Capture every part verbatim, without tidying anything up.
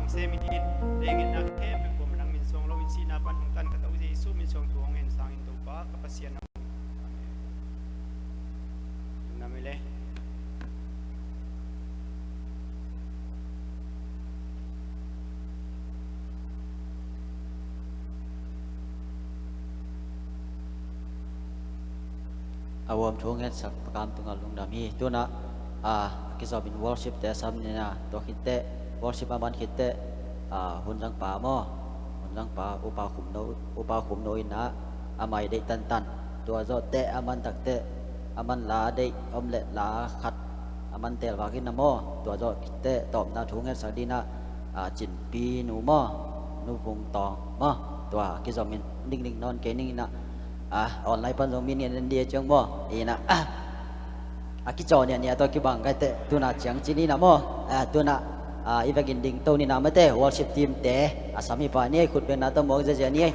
Sem in, lei ngetna khempeuh kuamah nang min suang lo in, sihna pan hong tan ka Topa Jesu min suang thu hong en sangin Topa ka Pasian na. Amen. Lungdam hi le. A huam thu ngetsak Pa Kam tungah lungdam hi. Tunah a kizawmin worship te a sam nina, tua khitteh worship a man khitteh a hun zangpa maw, hun zangpa Upa Khumno, Upa Khumno inah a mai deih tantan. Tua zawh teh a man takteh a man la deih om le la khat a man telvak inah maw, tua zawh khitteh tawpna thu ngetsak dinah a Cinpi nu maw, Nu Vung Tawng maw, tua kizawmin dingding nawn kei ning inah a online pan zong mi nih a nen dia ciang maw inah a kicaw niahniah tawh kibang kaiteh tunah ciang cin inah maw, a tunah a i vekin dingto ninah mate worship team te a sam hi pah ni ei, khut bengna tawh muak ziazia ni ei.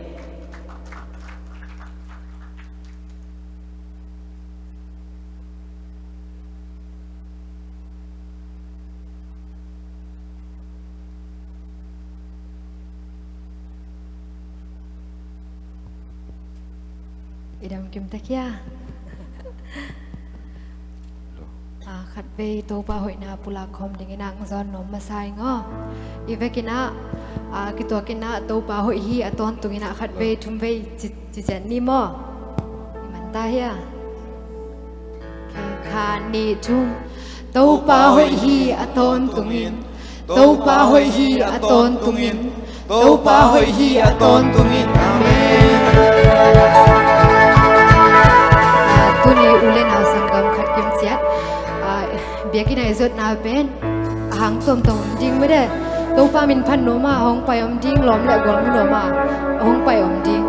I dam kim ta kia. A, khatvei Topa hoihna pulak khawm dingin ang zawn nuam masa ing aw. I vekin ah a kituakin ah Topa hoih hi a tawntung inah khatvei thumvei ci, ci ciat ni maw. I man ta hia? Kha nih thum. Topa hoih hi a tawntungin, Topa hoih hi a tawntungin, Topa hoih hi a tawntungin. Amen. A, tuni u le nau sanggam khat kim ciat a biakinn ah i zuatna pen a hang tuamtuam om ding mah de. Topa min phat nuam a hong pai om ding, lawm le gual mu nuam a hong pai om ding.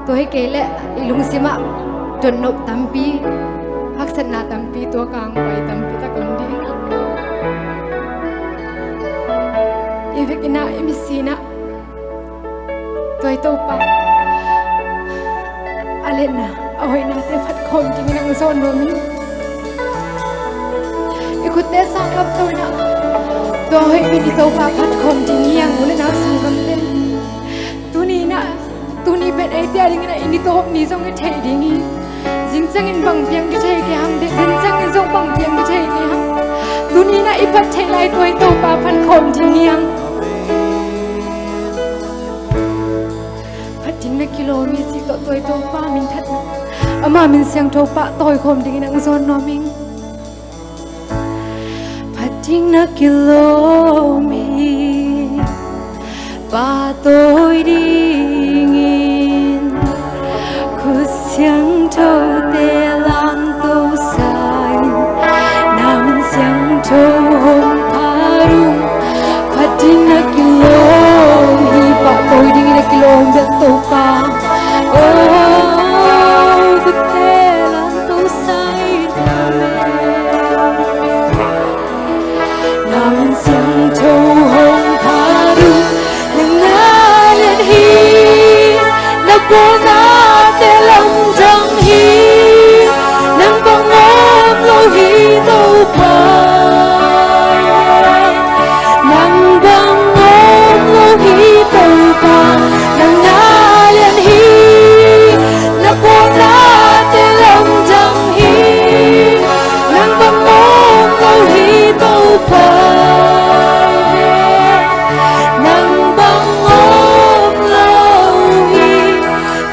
Tua hi kei leh i lungsim ah tuannop tampi, haksatna tampi tua ka hong pai tampi tak om ding. I vekin ah i misin ah tua i Topa a lianna a hoihnate phat khawm dingin ang zawn nuam ing. I khutte sang lamto inah tua hoih min i Topa phat khawm ding hi ang, u le nau sanggamte. Tuni inah, tuni pen eite a dingin ah i ni tawp ni zong i theih ding hi. Zing ciangin bang piang kithei kei hang, ding ciangin zong bang piang kithei kei hang. Tuni inah i phat theih lai tua i Topa phat khawm ding hi ang. Phat ding na kilawm hi cih tawh tua i Topa minthatna, ama min siangtho pahtawi khawm dingin ang zawn nuam ing. Phat ding na kilawm hi, pahtawi dingin khut siangthote lamto sa in, na min siangtho hong phat ung. Phat ding na kilawm hi, pahtawi dingin na kilawm bel Topa. Oh, khute lamto sa in. Na min siangtho hong phat ung. Nang na lian hi, na pawlnate lamdang hi. Nang bang om lo hi Topa. Nang bang om lo hi Topa. Nang na lian hi, na pawlnate lamdang hi. Nang bang om lo hi Topa. Nang bang om lo hi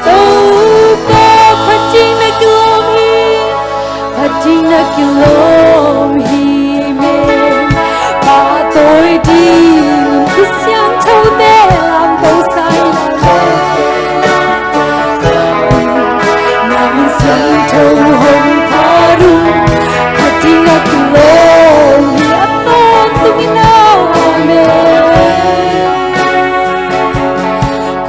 Topa. Phat ding na kilawm hi, phat ding na kilawm hi men. Pahtawi dingin khut siangthote lamto sa in. Na min siangtho hong phat ung. Phat ding na kilawm hi a tawntungin aw. Amen.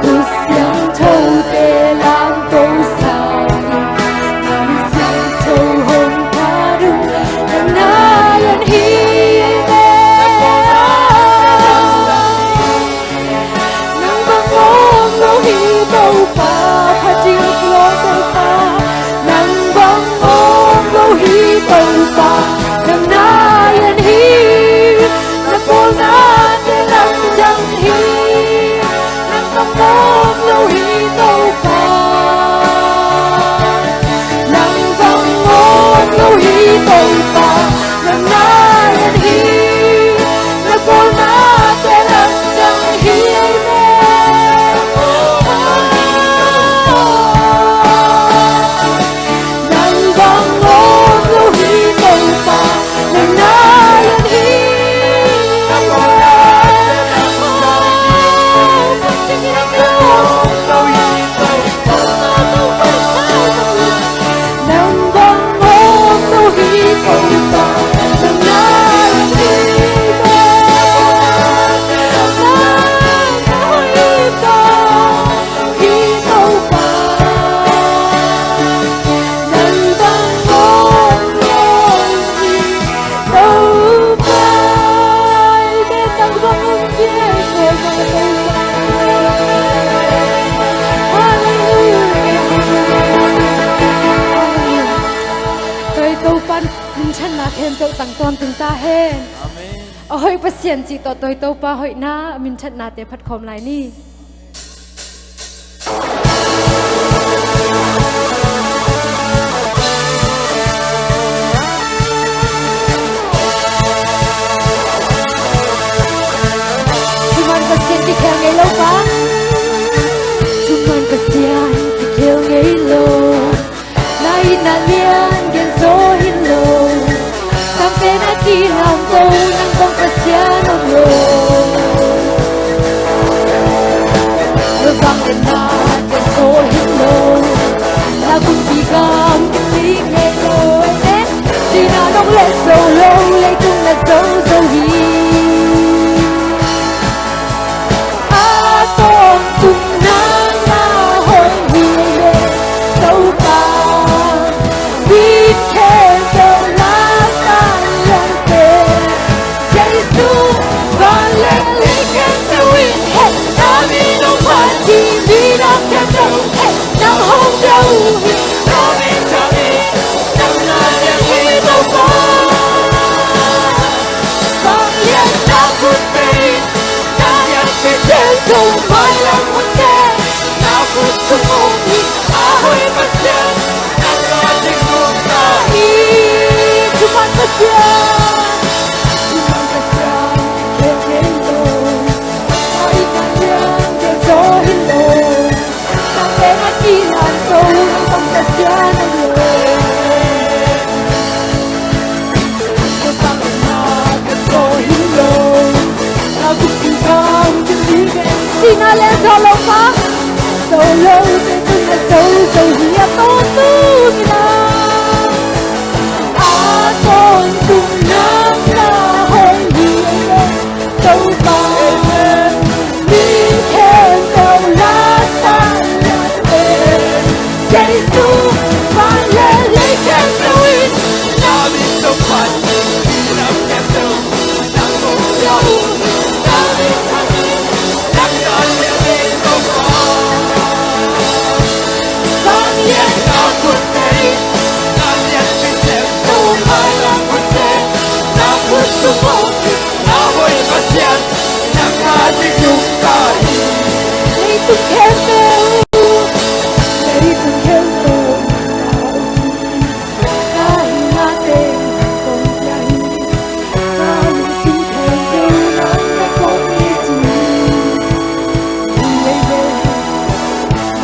Khut siangthote lamto sa in. Na min siangtho hong phat ung. Nang na lian hi. Nang bang om lo hi Topa, phat ding na kilawm Topa. Nang bang om lo hi Topa, nang na lian hi. Na pawlnate lamdang tang tawntung ta hen. Amen. A hoih Pasian cih tawh tawi Topa hoihna a minthatnate phatkhawm lai ni. Thuman Pasian kikhel ngei lo pa. Thuman Pasian kikhel ngei lo. Na itna lian gen zo hi lo. Sampen a kilamto nang bang Pasian om lo. Na bang itna gen zo hi lo. Na kumpi gam kitik ngei lo. Amen. Sihna nong let zo lo, leitung na zo zo hi. A tawntung nang na hoih hi le Topa. Min khempeuh na tang lian pen Jesu. Van le lei khempeuh in heh, na min hong phat hi. Minam khempeuh in heh, nang hong pia uh hi. Na min thang hi, nang na lian hi Topa. Vangliatna khut tei, na lianpi sem zo, mailam hun tei, na khut sung om hi. A hoih Pasian, nang na ding nungta hi. Thuman Pasian, thuman Pasian, khen khen lo. A itna lian gen zo hi lo. Sampen a kilamto nang bang Pasian om lo. Sihna lian zo lo pa. Zo lo, leitung na zo zo hi. A tawntung nang, a tawntung nang na hoih hi. Topa, amen. Mi khempeuh la tang lian pen Jesu. Van le lei khempeuh in na min hong phat hi. Minam khempeuh nang hong pia uh hi. Na min thang hi, nang na lian hi Topa. Vangliatna khut tei, na lianpi sem zo, mailam hun tei, na khut sung om hi. A hoih Pasian, nang na ding nungta hi. Leitung khempeuh, leitung khempeuh, ka hinna teng kong pia hi. Ka lungsim khempeuh nang na kong it hi.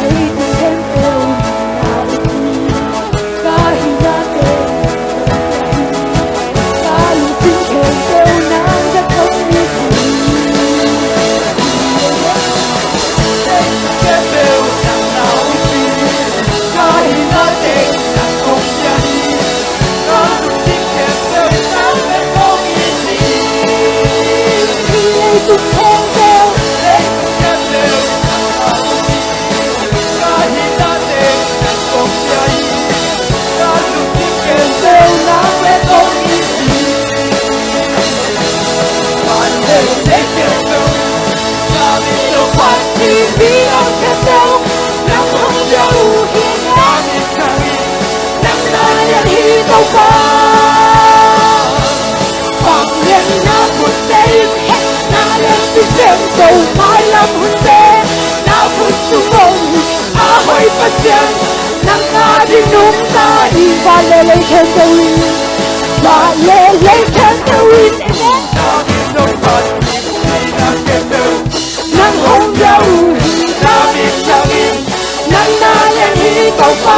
Leitung khempeuh, Nang na lian hi Topa. Vangliatna khut tei, heh, na lianpi sem zo, mailam hun tei, na khut sung om hi. A hoih Pasian, nang na ding nungta hi. Van le lei khempeuh in, van le lei khempeuh in, amen. Nang hong pia uh hi. Na min thang hi, nang na lian hi Topa.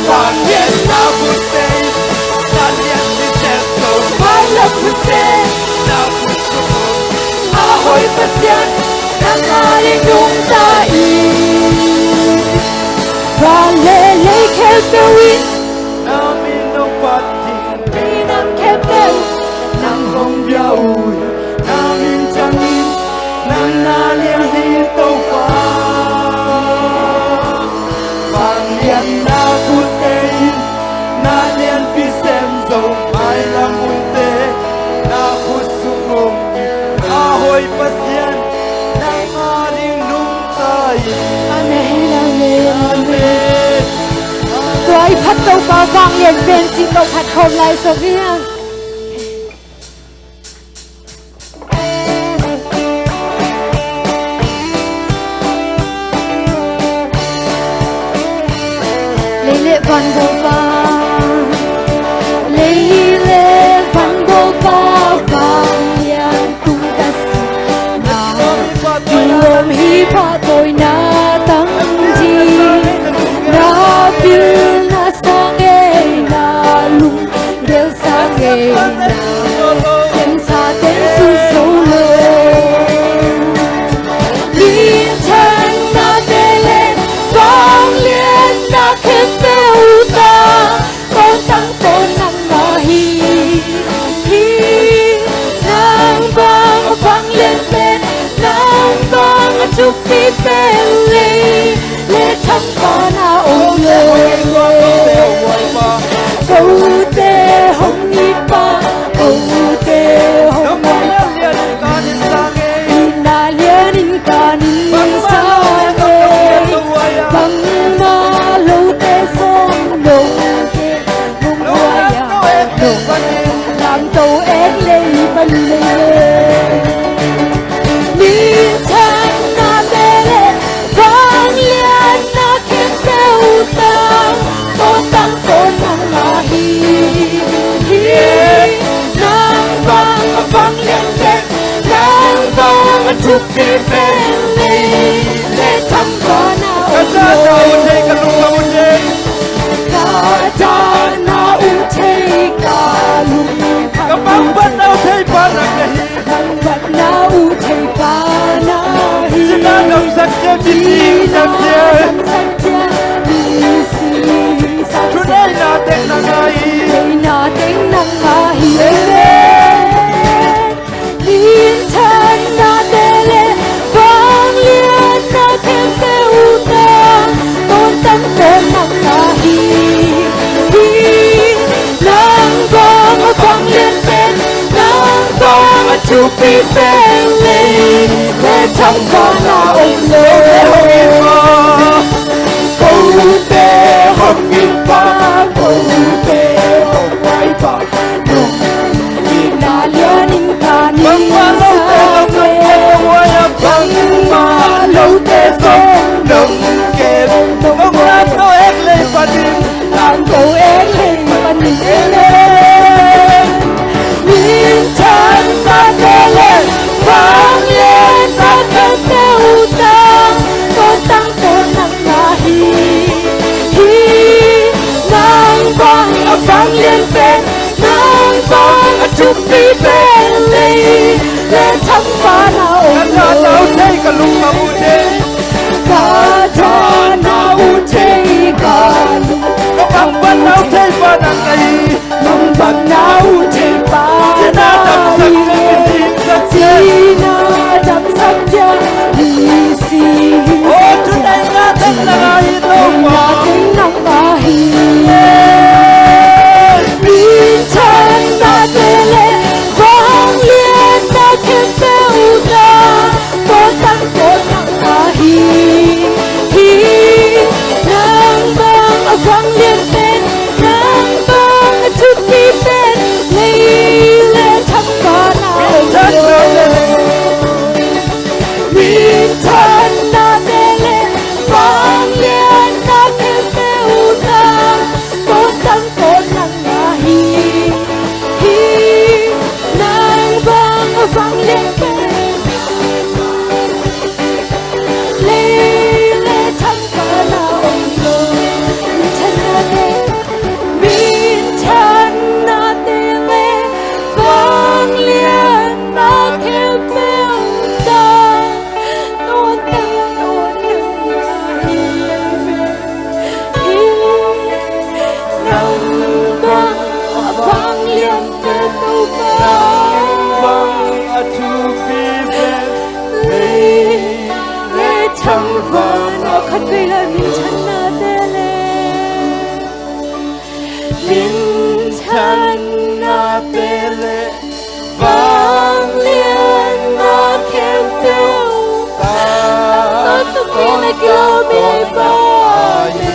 Vangliatna khut tei, na lianpi sem zo, mailam hun tei, na khut sung om hi. A hoih Pasian, nang na ding nungta hi. Van le lei khempeuh in, na min hong phat hi. Minam khempeuh nang hong pia uh hi. Na min thang hi, nang na lian hi Topa. Vangliatna khut tei, na lianpi sem zo, mailam hun tei, na khut sung om hi. A hoih Pasian, nang na ding nungta hi. Amen, amen, amen. Tua Ai phat Topa vanglian pen cih tawh phat khawm lai sawm hi hang. Lei le van Bawipa, lei le van Bawipa, vanglian tung ka si na, i lawm hi pha tawina tang ding, na pilna sa ngei na lung gelsa ngei na, semsa ten su zo lo. Minthanna te le vanglianna khempeuh tang, tawntang tawh nangmah hi. Hi nang bang vanglian pen, nang bang a thupi pen lei le tham pan ah om lo. Kote hong it pa, kote hong it pa, i na lianin kanin sa e. Bangmah lote zong nong ke, nong huai a, nong lamto ek lei pan lei le. Minthanna te le vanglianna khempeuh tang, tawntang tawh nangmah hi. Hi nang bang a vanglian pen, nang bang a thupi pen lei le tham pan ah om lo. Ka dahna uh thei ka lungkham uh thei, ka dahna uh thei ka lungkham uh thei, ka mangbatna uh thei pa nang na hi. Mangbatna uh thei pa na hi. Cina damsak ciang, misi hingsak ciang, misi hingsak ciang, thuneihna teng nangmah hi. Thuneihna teng nangmah hi. Amen. Minthanna te le vanglianna khempeuh tang, tawntang tawh nangmah hi. Hi nang bang a vanglian pen, nang bang a thupi pen lei le tham pan ah om lo. Kote hong it pa, kote hong huai pa, nong itna lianin kanin sa e. Bangmah lote zong nong ke, nong lamto ek lei panin, lamto ek lei panin e. Minthanna te le vanglianna khempeuh tang, tawntang tawh nangmah hi. Hi nang bang a vanglian pen, nang bang a thupi pen lei le tham pan ah om lo. Ka dahna uh thei ka lungkham uh thei, ka dahna uh thei ka lungkham uh thei, ka mangbatna uh thei pa nang na hi. Mangbatna uh thei pa na hi. Cina damsak ciang, misi hingsak ciang, misi hingsak ciang, thuneihna teng nangmah hi. Minthanna te le vanglianna khempeuh tang, tawntang tawh nangmah hi. Hi nang bang a vanglian pen, nang bang a thupi pen lei le tham pan ah om lo. Minthanna te le vanglianna khempeuh tang, tawntang tawh nangmah hi. Hi nang bang a vanglian pen lei le tham pan ah om lo. Minthanna te, minthanna te le vanglianna khempeuh tang, tawntang tawh nangmah hi. Hi nang bang a vanglian pen, Topa, nang bang a thupi pen lei le tham pan ah om lo. Khat vei lai, minthanna te le, minthanna te le vanglianna khempeuh tang, tawntang tawh nangmah hi.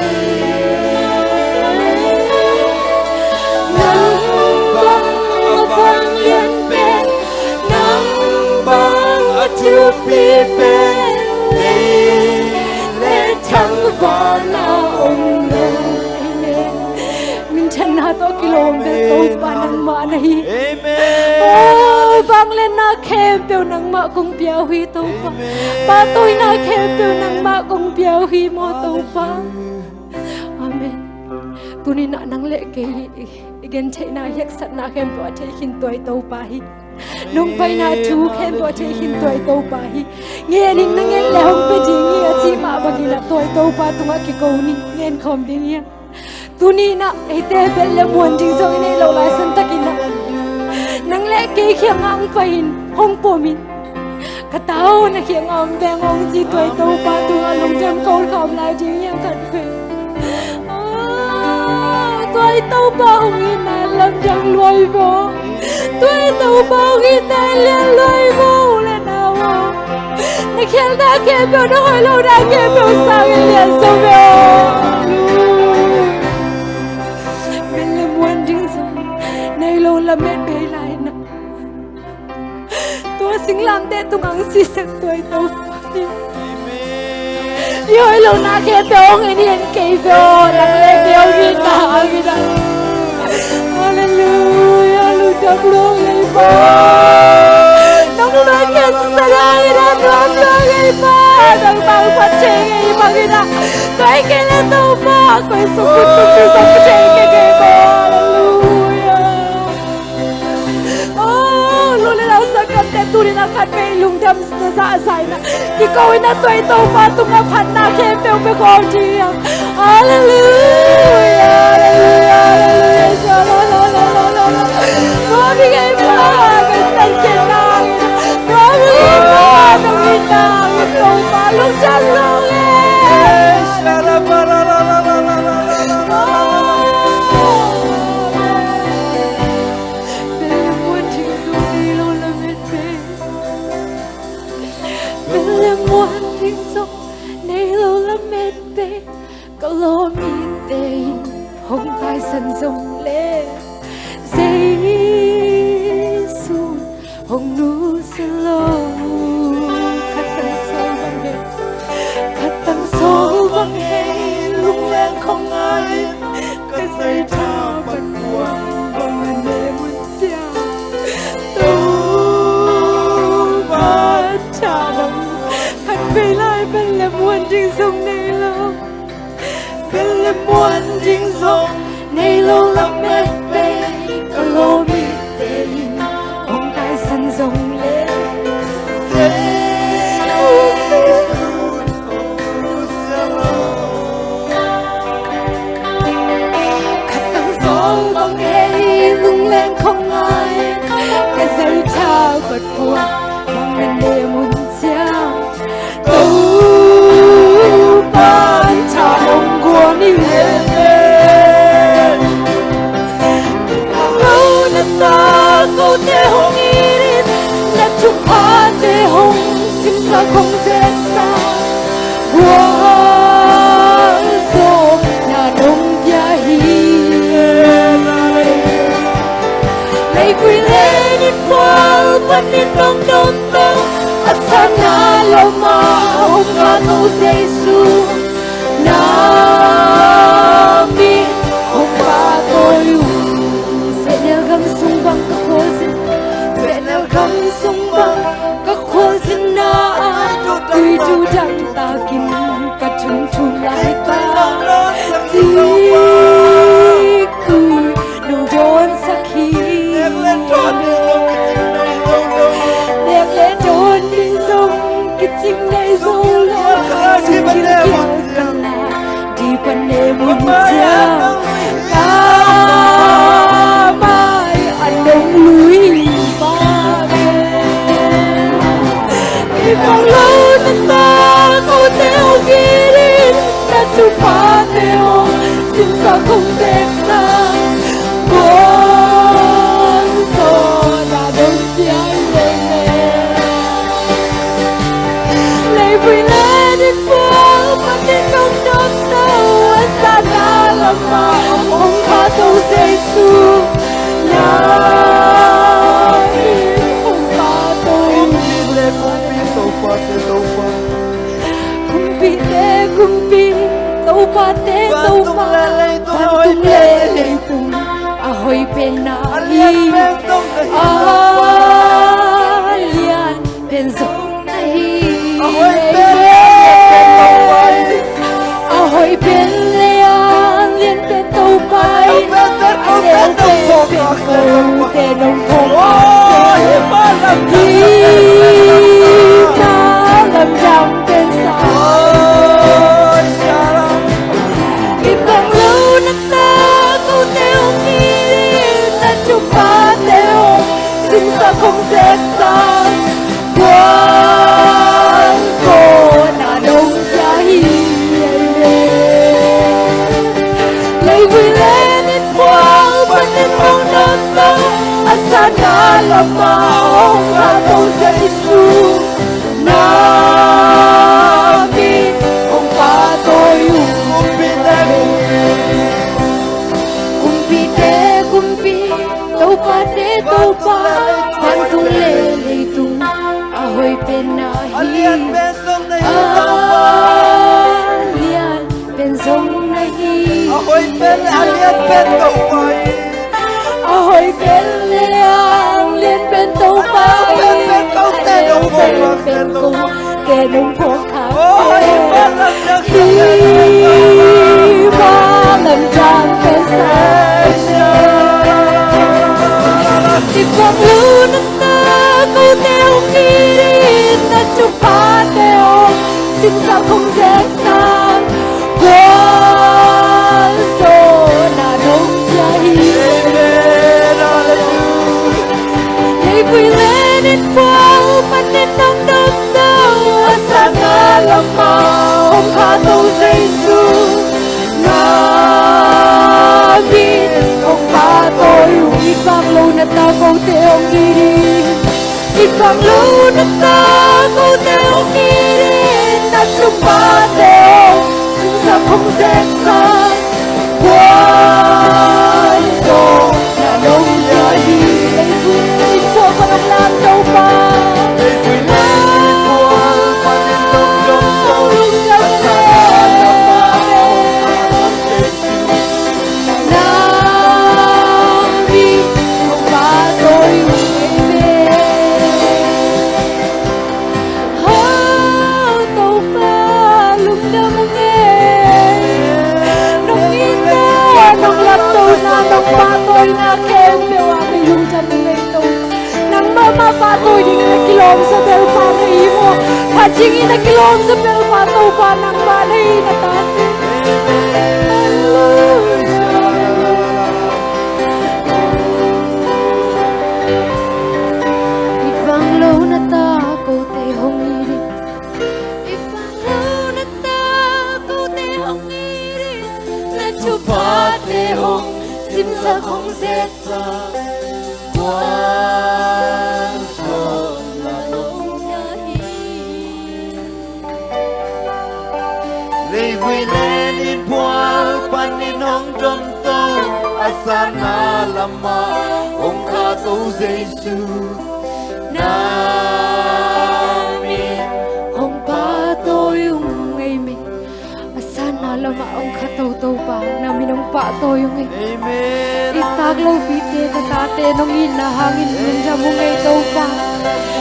na hi. Amen. Oh, vangliatna khempeuh nangmah kong pia uh hi, Topa. Amen. Pahtawina khempeuh nangmah kong pia uh hi maw, Topa. Hallelujah. Amen. Tuni-in ah nang le kei i, i gentheihna, i haksatna khempeuh a thei khin tua i Topa hi. Nong paina thu khempeuh a thei khin tua i Topa hi. Ngen in, na ngen le hong pia ding hi a cih mah bangin ah tua i Topa tungah kiko ni, ngen khawm ding hi. Tuni-in ah eite bel le muan ding zong i neih loh lai santakin ah nang le kei kiangah hong pai-in, hong pom in. Ka ta aw, na kiangah om veng aw hong ci tua i Topa tungah lungdam ko khawm lai ding hi hang khat ve. Ah, tua i Topa hong itna lamdang lua hi ve aw. Tua i Topa hong itna lian lua hi ve aw, u le nau aw. Na khialhna khempeuh, na hoih lohna khempeuh sangin lian zaw ve aw. Bel le muan ding zong nei lo lamet bei lai-in ah tua singlamteh tungah hong sisak tua i Topa hi. I hoih lohna khempeuh hong en hi kei ve aw, nang le kei hong itna hangin ah. Hallelujah, lungdam lua ing ei Pa. Nong lungdam sisak hangin ah, lungdam lua ing ei Pa. Nangmah phat thei ing ei bangin ah, koi kei le Topa, koi sung khut tung tu sung khut thei kei kei ve aw. Hallelujah. Oh, nu le nau sanggamte, tuni-in ah khat vei lungdam na zahzah in ah, kiko in ah tua i Topa tungah phatna khempeuh pia khawm ding hi hang. Hallelujah, hallelujah, hallelujah. Tua mi ngei pa, kan tan ken na. Tua mi ngei pa, kan tan ken na. Topa lungdam lua ing ei. Bel le muan ding zong nei lo lamet bei. Bel le muan ding zong nei lo lamet bei. Ka lawm mite in hong taisan zong le, Jesu hong nusia lo. Khat tang sawl bang hei, khat tang sawl bang hei, lungleng khong ngai. Ka zeitha pat kuang bang a ne mun cia. Topa tha dong. Khat vei lai bel le muan ding zong nei lo. Bel le muan ding zong nei lo lamet bei. Ka lawm mite in hong taisan zong le, Khat tang sawl bang hei, lungleng khong ngai. Ka zeitha pat kuang bang a ne mun cia. Topa tha dong guan ing ei. Ko na ta kote hong it in, na thuphate hong simsak hong zeksak. Gualzawhna dong pia hi. Leivui le ni phual panin nong dom to, a sana lamah hong kah to Jesu. Na min hong pahtawi uh. Sehnel gam sung bang ka khualzin, sehnel gam sung bang ka khualzinna ah tuitu dang takin ka thumthum laitak, tuitu nong dawnsak hi. Nek le dawn ding zong kicing nei zo lo, sung gilkial ka la, dip a ne mun ciang, ka mai a nong lui pa ve. Kibang lo na ta kote hong it in, na thuphate hong simsak hong zeksak, gualzawhna dong pia hi leng e. Leivui le ni phual panin nong dom to, a sana lamah hong kah to Jesu. Na min hong pahtawi. Kongpi le kongpi Topate Topa. Kumpite kumpi, Topate Topa. Vantung le leitung a hoih penna. A lian pen zong na hi. A hoih pen, a lian pen Topa hi. A hoih pen le a lian pen Topa hi. A neu pen pen kote nong phawk. Hi ma lamdang pen sa. Kibang lo na ta kote hong it in, na thuphate hong simsak hong zeksak, gualzawhna nong pia hi. Amen. Leivui le innkuan panin hong damna, a sanna lamah hong khanto Jesu. Na min hong pahtawi ung. Kumpite kumpi, kumpite kumpi, topate topa, vantung le leitung a hoih pen na hi. A lian pen zong na hi, a lian pen zong na hi. A hoih pen le a lian pen Topa hi. A hoih pen le a lian pen Topa hi. A neu pen pen kote nong phawk. A neu pen pen kote nong phawk. Hi ma lamdang pen sa. Kibang lo na ta kote hong it in, na thuphate hong simsak hong zeksak, gualzawhna nong pia hi. Amen. Hallelujah. Leivui le innkuan panin hong damna, a sanna lamah hong khanto Jesu. Na min hong pahtawi ung. Kibang lo na ta kote hong it in. Kibang lo na ta kote hong it in, na thuphate hong simsak hong zeksak, gualzawhna nong pia hi. Leivui le innkuan pan hong lam Topa. Leivui le innkuan panin hong damna, a sanna lamah hong khanto Jesu. Na min hong pahtawi ung. Amen. Hau Topa, lungdam ung e. Nong itna, nong lamtona, nong pahtawina khempeuh ah kei lungdam ung e Topa. Nangmah mah pahtawi dingin a kilawmsa belpa na hi maw? Phat dingin a kilawmsa belpa Topa nangmah na hi, na tate. Halleluia. Kibang lo na ta kote hong it in. Kibang lo na ta kote hong it in, na thuphate hong simsak hong zeksak, gualzawhna nong pia hi. Leivui le innkuan panin hong damna, a sanna lamah hong khanto Jesu. Na min hong pahtawi ung. Amen. A sanna lamah hong khanto Topa, na min hong pahtawi ung e. Amen. I tak lopite, ka tate, nong itna hangin lungdam ung e Topa.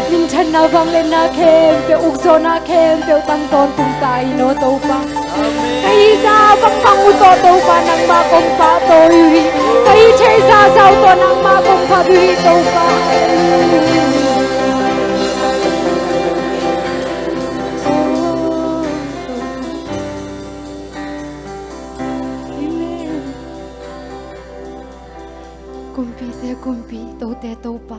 Minthanna, vangliatna khempeuh, ukzawhna khempeuh tang tawntung ta in aw Topa. Amen. Ka hihna bang bang uh tawh Topa nangmah kong pahtawi uh hi. Ka hih theih zahzah uh tawh nangmah kong phat uh hi Topa. Amen. Kumpite Kumpi, tote Topa,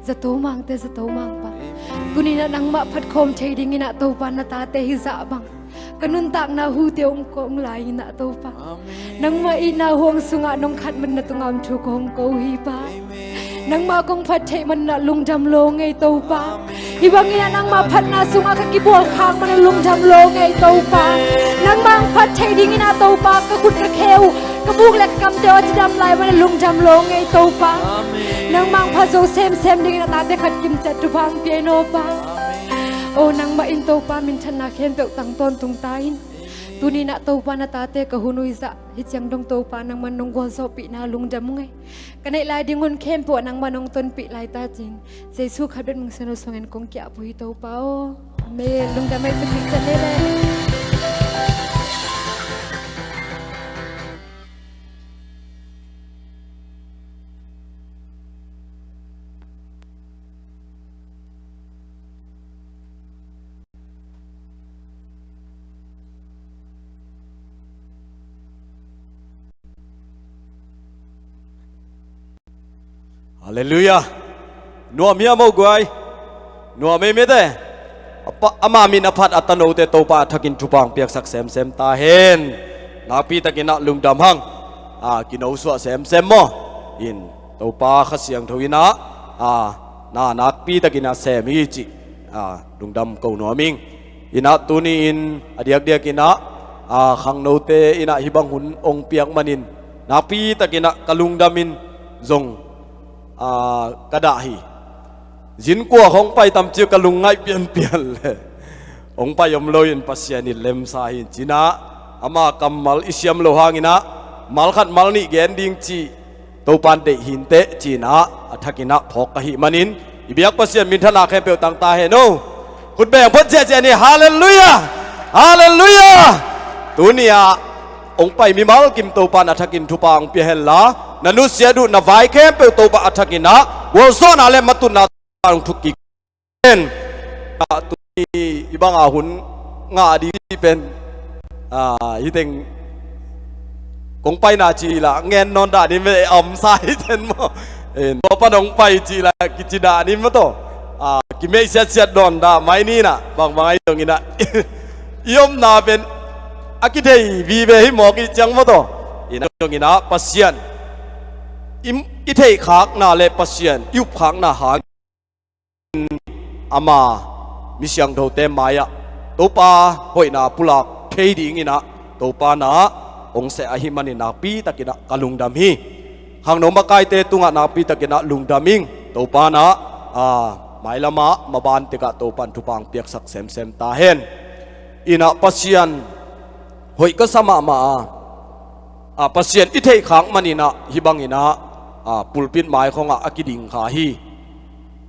zato mangte zato mangpa. Amen. Tuni-in ah nangmah phat khawm thei dingin ah Topa, na tate hizah bang ka nuntakna hute hong kong lai-in ah Topa. Amen. Nangmah itna huang sungah nong khat man na tungah om thu kong ko hi Pa. Amen. Nangmah kong phat theih man na lungdam lo ngei Topa. Amen. Hih bangin ah nangmah phatna sungah ka kibawl khak man na lungdam lo ngei Topa. Amen. Nangmah hong phat theih dingin ah Topa, ka khut ka khe uh, ka buk le ka kamte uh a cidam lai man na lungdam lo ngei Topa. Amen. Nangmah hong phat zo semsem dingin a tate khat kimciat thupha hong pia in aw Pa. Amen. O nangmah in Topa, minthanna khempeuh tang tawntung ta in. Amen. Tuni-in ah Topa na tate ka hun uh i zah hi ciang dong Topa nangman nong gualzawhpihna lungdam ung ei. Ka neih lai ding hun khempeuh ah nangman nong tonpih lai ta cin Jesu khat bek min suang sungin kong ki-ap uh hi Topa aw. Amen. Lungdam ei, tuk lik ciat ni le. Halleluiah. Nuam hiam aw guai? Nuam ei mite. A pa, ama min a phat a tanote Topa a thakin thupha hong piaksak semsem ta hen. Nakpitakin ah lungdam hang. A, kinosuah semsem maw? In Topa Kha Siangtho in ah, a, na nakpitakin ah sem hi cih, a, lungdam ko nuam ing. In ah tuni-in a diakdiakin ah, a, khangnote in ah hih bang hun hong piak manin nakpitakin ah ka lungdam in zong, a, ka dah hi. Zin kua hong pai tam ci ka lungngaih pianpian le hong pai om lo in Pasian in lemsa hi in ci-in ah, ama kammal i siam loh hangin ah mal khat mal nih gen ding cih Topa'n deih hi inteh ci-in ah a thakin ah phawk ka hih manin i biak Pasian minthanna khempeuh tang ta hen aw. Khut beng phot ziahziah ni. Halleluiah. Halleluiah. Tuni-ah hong pai mimal kim Topa'n a thakin thupha hong pia henla, na nusiat uh na vai khempeuh Topa a thakin ah gualzawhna le matutna Topa hong thuk kik hen. A, tuni i bang a hun ngah ding pen, a, hih teng kong paina cih lah ngen nawn dah ni mah, a omsa hi ten maw? In, tua pan hong pai cih lah kici dah ni maw taw. A, kimeih siatsiat dawn dah mai ni nah, bangbang ahi zongin ah i omna pen a kithei vive hi mawk i ciang maw taw. In, ahi zongin ah Pasian i, i theihkhakna le Pasian i upkhakna hang ama mi siangthote mai-ah Topa hoihna pulak thei dingin ah Topa na hong seh ahih manin nakpitakin ah ka lungdam hi. Khangno makaite tungah nakpitakin ah lungdam ing. Topa na, a, mailamah maban tikah Topa'n thupha hong piaksak semsem ta hen. In ah Pasian hoih ka sa mahmah a, a, Pasian i theihkhak manin ah hih bangin ah, a, pulpit mai khawngah a kiding kha hi.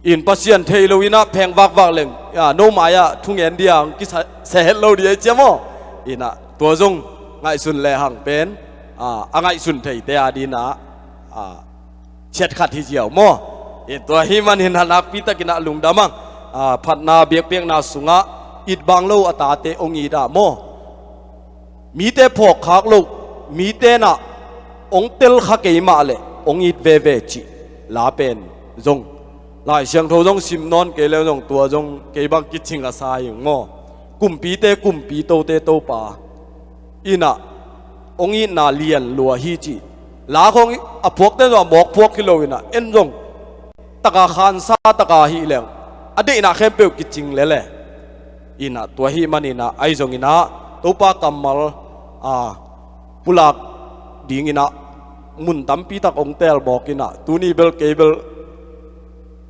In Pasian thei lo in ah pheng vakvak leng, a, no mai-ah thungen ding hong kisa, sa het lo ding ahi ciang maw? In ah tua zong ngaihsun lehang pen, a, a ngaihsun theite a dingin ah, a, ciat khat hi ziau maw? In tua ahih manin ah nakpitakin ah lungdam hang. A, phatna biakpiakna sungah it bang lo a tate hong it ah maw? Mite phawkkhak loh, mite nah hong telkha kei mah leh hong it veve cih la pen zong Lai Siangtho zong sim nawn kei leng zong tua zong kei bang kicing a sa ing maw? Kumpite Kumpi, tote Topa in ah hong itna lian lua hi cih la khawng a phuakte zong a mawk phuak hi lo in ah en zong taka khansa taka hih leng a deihna khempeuh kicing lel e. In ah tua ahih manin ah ahi zongin ah Topa kammal, a, pulak dingin ah mun tampi tak hong teel mawk in ah tuni bel kei bel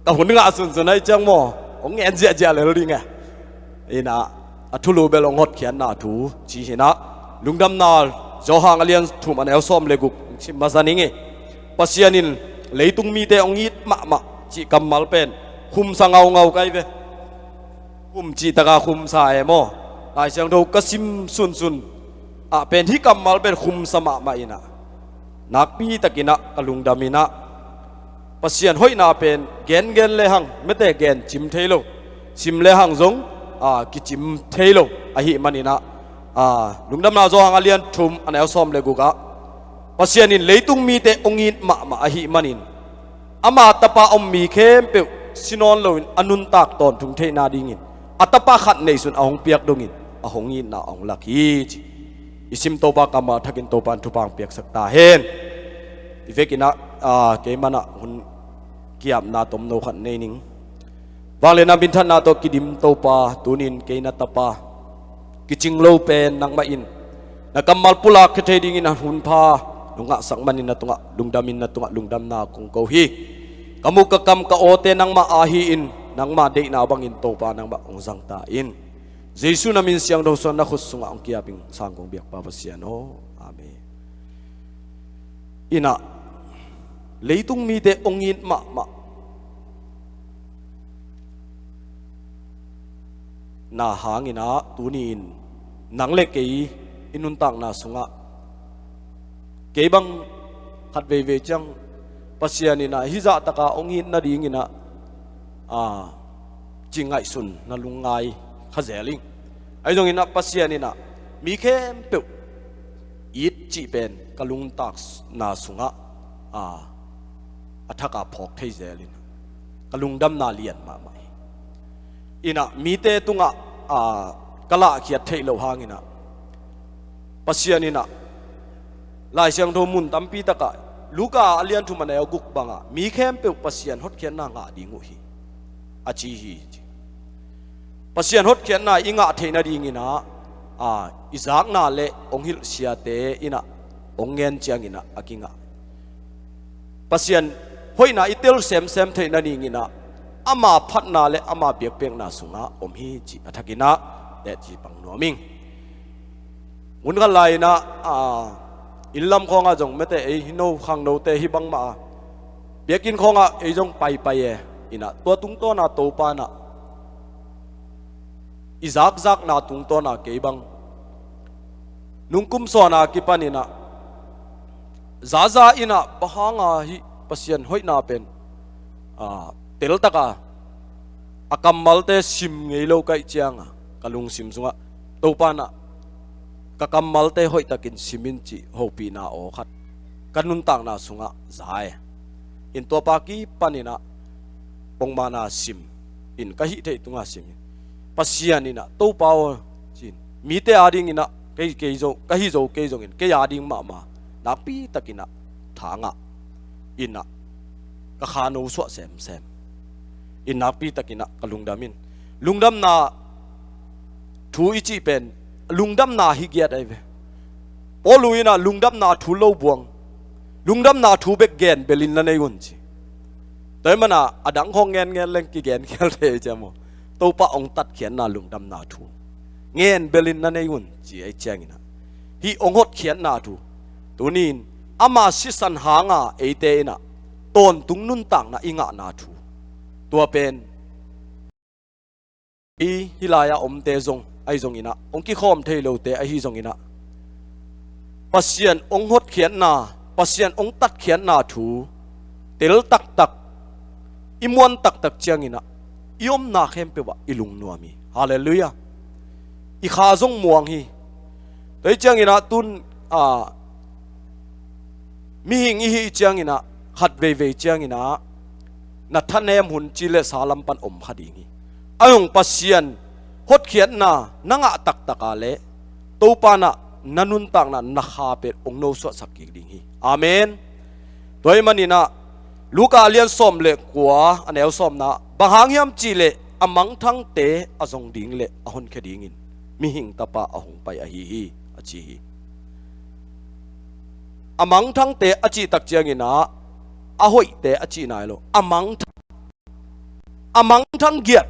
ka hun ngah sunsun ahih ciang maw hong ngen ziahziah lel ding e. In ah a thulu bel hong hotkhiatna thu ci hi in ah, Lungdamna Johan a lian thum a neu sawm le guk sim masa ning e. Pasian in leitung mite hong it mahmah cih kammal pen khumsa ngaungau ka hi ve. Khum cih taka khumsa e maw? Lai Siangtho ka sim sunsun ah pen hih kammal pen khumsa mahmah in ah nakpitakin ah ka lungdam in ah Pasian hoihna pen gengen lehang mite gen cim thei lo, sim lehang zong, a, kicim thei lo ahih manin ah, a, Lungdamna Johan a lian thum a neu sawm le guk ah Pasian in leitung mite hong it mahmah ahih manin ama tapa om mi khempeuh si nawn loin a nuntak tawntung theihna dingin a tapa khat neihsun a hong piak dongin a hong itna a hong lak hi ci. I sim Topa kammal thakin Topa'n thupha hong piaksak ta hen. I vekin ah, a, keiman ah hun ki-apna tomno khat nei ning. Vangliatna minthanna tawh kidim Topa, tunin kei na tapa kicing lo pen nangmah in na kammal pulak khia thei dingin a hunpha nong ngahsak manin na tungah lungdam in, na tungah lungdamna kong ko hi. Ka muk ka kam ka awte nangmah ahi in, nangma deihna bangin Topa nangmah hong zang ta in. Jesu na min siangtho suan na khut sungah hong ki-ap ing, sang kong biakpa Pasian aw. Amen. Inah, leitung mite hong it mahmah na hang inah, tuni-in nang le kei i nuntakna sungah kei bang khat veivei ciang Pasian inah hih zahtaka hong it nading inah, a, ci ngaihsun na lungngai kha zel ing. Ahi zongin ah Pasian inah mi khempeuh it cih pen ka lungtakna sungah, a, a thaka phawk thei zel inah ka lungdamna lian mahmah hi. Inah mite tungah, a, ka lahkhiat theih loh hang inah Pasian inah Lai Siangtho mun tampi takah Luka a lian thum a neu guk bangah mi khempeuh Pasian hotkhiatna ngah ding uh hi, a ci hi, ci. Pasian hotkhiatna i ngah theih nading inah, a, i zakna le hong hilh siate inah hong ngen ciang inah a kingah. Pasian hoihna i tel semsem theih nading inah ama phatna le ama biakpiakna sungah om hi, cih a thak inah teci pang nuam ing. Hun khat lai inah, a, inn lam khawngah zong mete ei hino khangnote hih bangmah a biakinn khawngah ei zong paipai e. Inah tua tungtawna Topa inah i zakzakna tungtawna kei bang nungkum sawnna kipan inah zaza inah bang hanga hih Pasian hoihna pen, a, teltaka a kammalte sim ngei lo ka hih cianga ka lungsim sungah Topa inah ka kammalte hoihtakin sim in cih hopihna aw khat ka nuntakna sungah za e. In tuapa kipan inah pongmana sim in ka hih theih tunga sim in Pasian inah Topa aw, ci-in mite ading inah kei, kei zo, ka hi zo kei zongin kei ading mahmah nakpi takinah thangah inah ka kha no suah semsem in nakpi takinah ka lungdam in. Lungdamna thu i cih pen lungdamna hi giat ahi ve. Paulu inah lungdamna thu lo buang, lungdamna thu bek gen belin la nei un ci. Tua hi mana a dang khawng ngenngen leng kigen khial thei ciam aw. Topa hong tatkhiatna lungdamna thu ngen belin na nei un ci ahi cianginah hih hong hotkhiatna thu, tuni-in ama sisan hanga eite inah tawntung nuntakna i ngahna thu, tua pen i hih lai-ah omte zong ahi zonginah hong kikhawm thei lote ahi zonginah Pasian hong hotkhiatna, Pasian hong tatkhiatna thu tel taktak, i muan taktak cianginah i omna khempeuh ah i lungnuam hi. Halleluiah. I kha zong muang hi. Tua hi cianginah tun, a, mihing i hih cianginah khat veivei cianginah na thanem hun ci le sa lam pan om kha ding hi. A hong Pasian hotkhiatna na ngah taktaka le Topa inah na nuntakna na kha pen hong nosuahsak kik ding hi. Amen. Tua hi maninah Luka a lian sawm le kua a neu sawmna, bang hang hiam cihleh a mangthangte a zong ding le a honkhia dingin mihing tapa a hong pai ahi hi, a ci hi. A mangthangte a cihtak cianginah a hoihte a cihna hi lo. A mangthang, a mangthang giat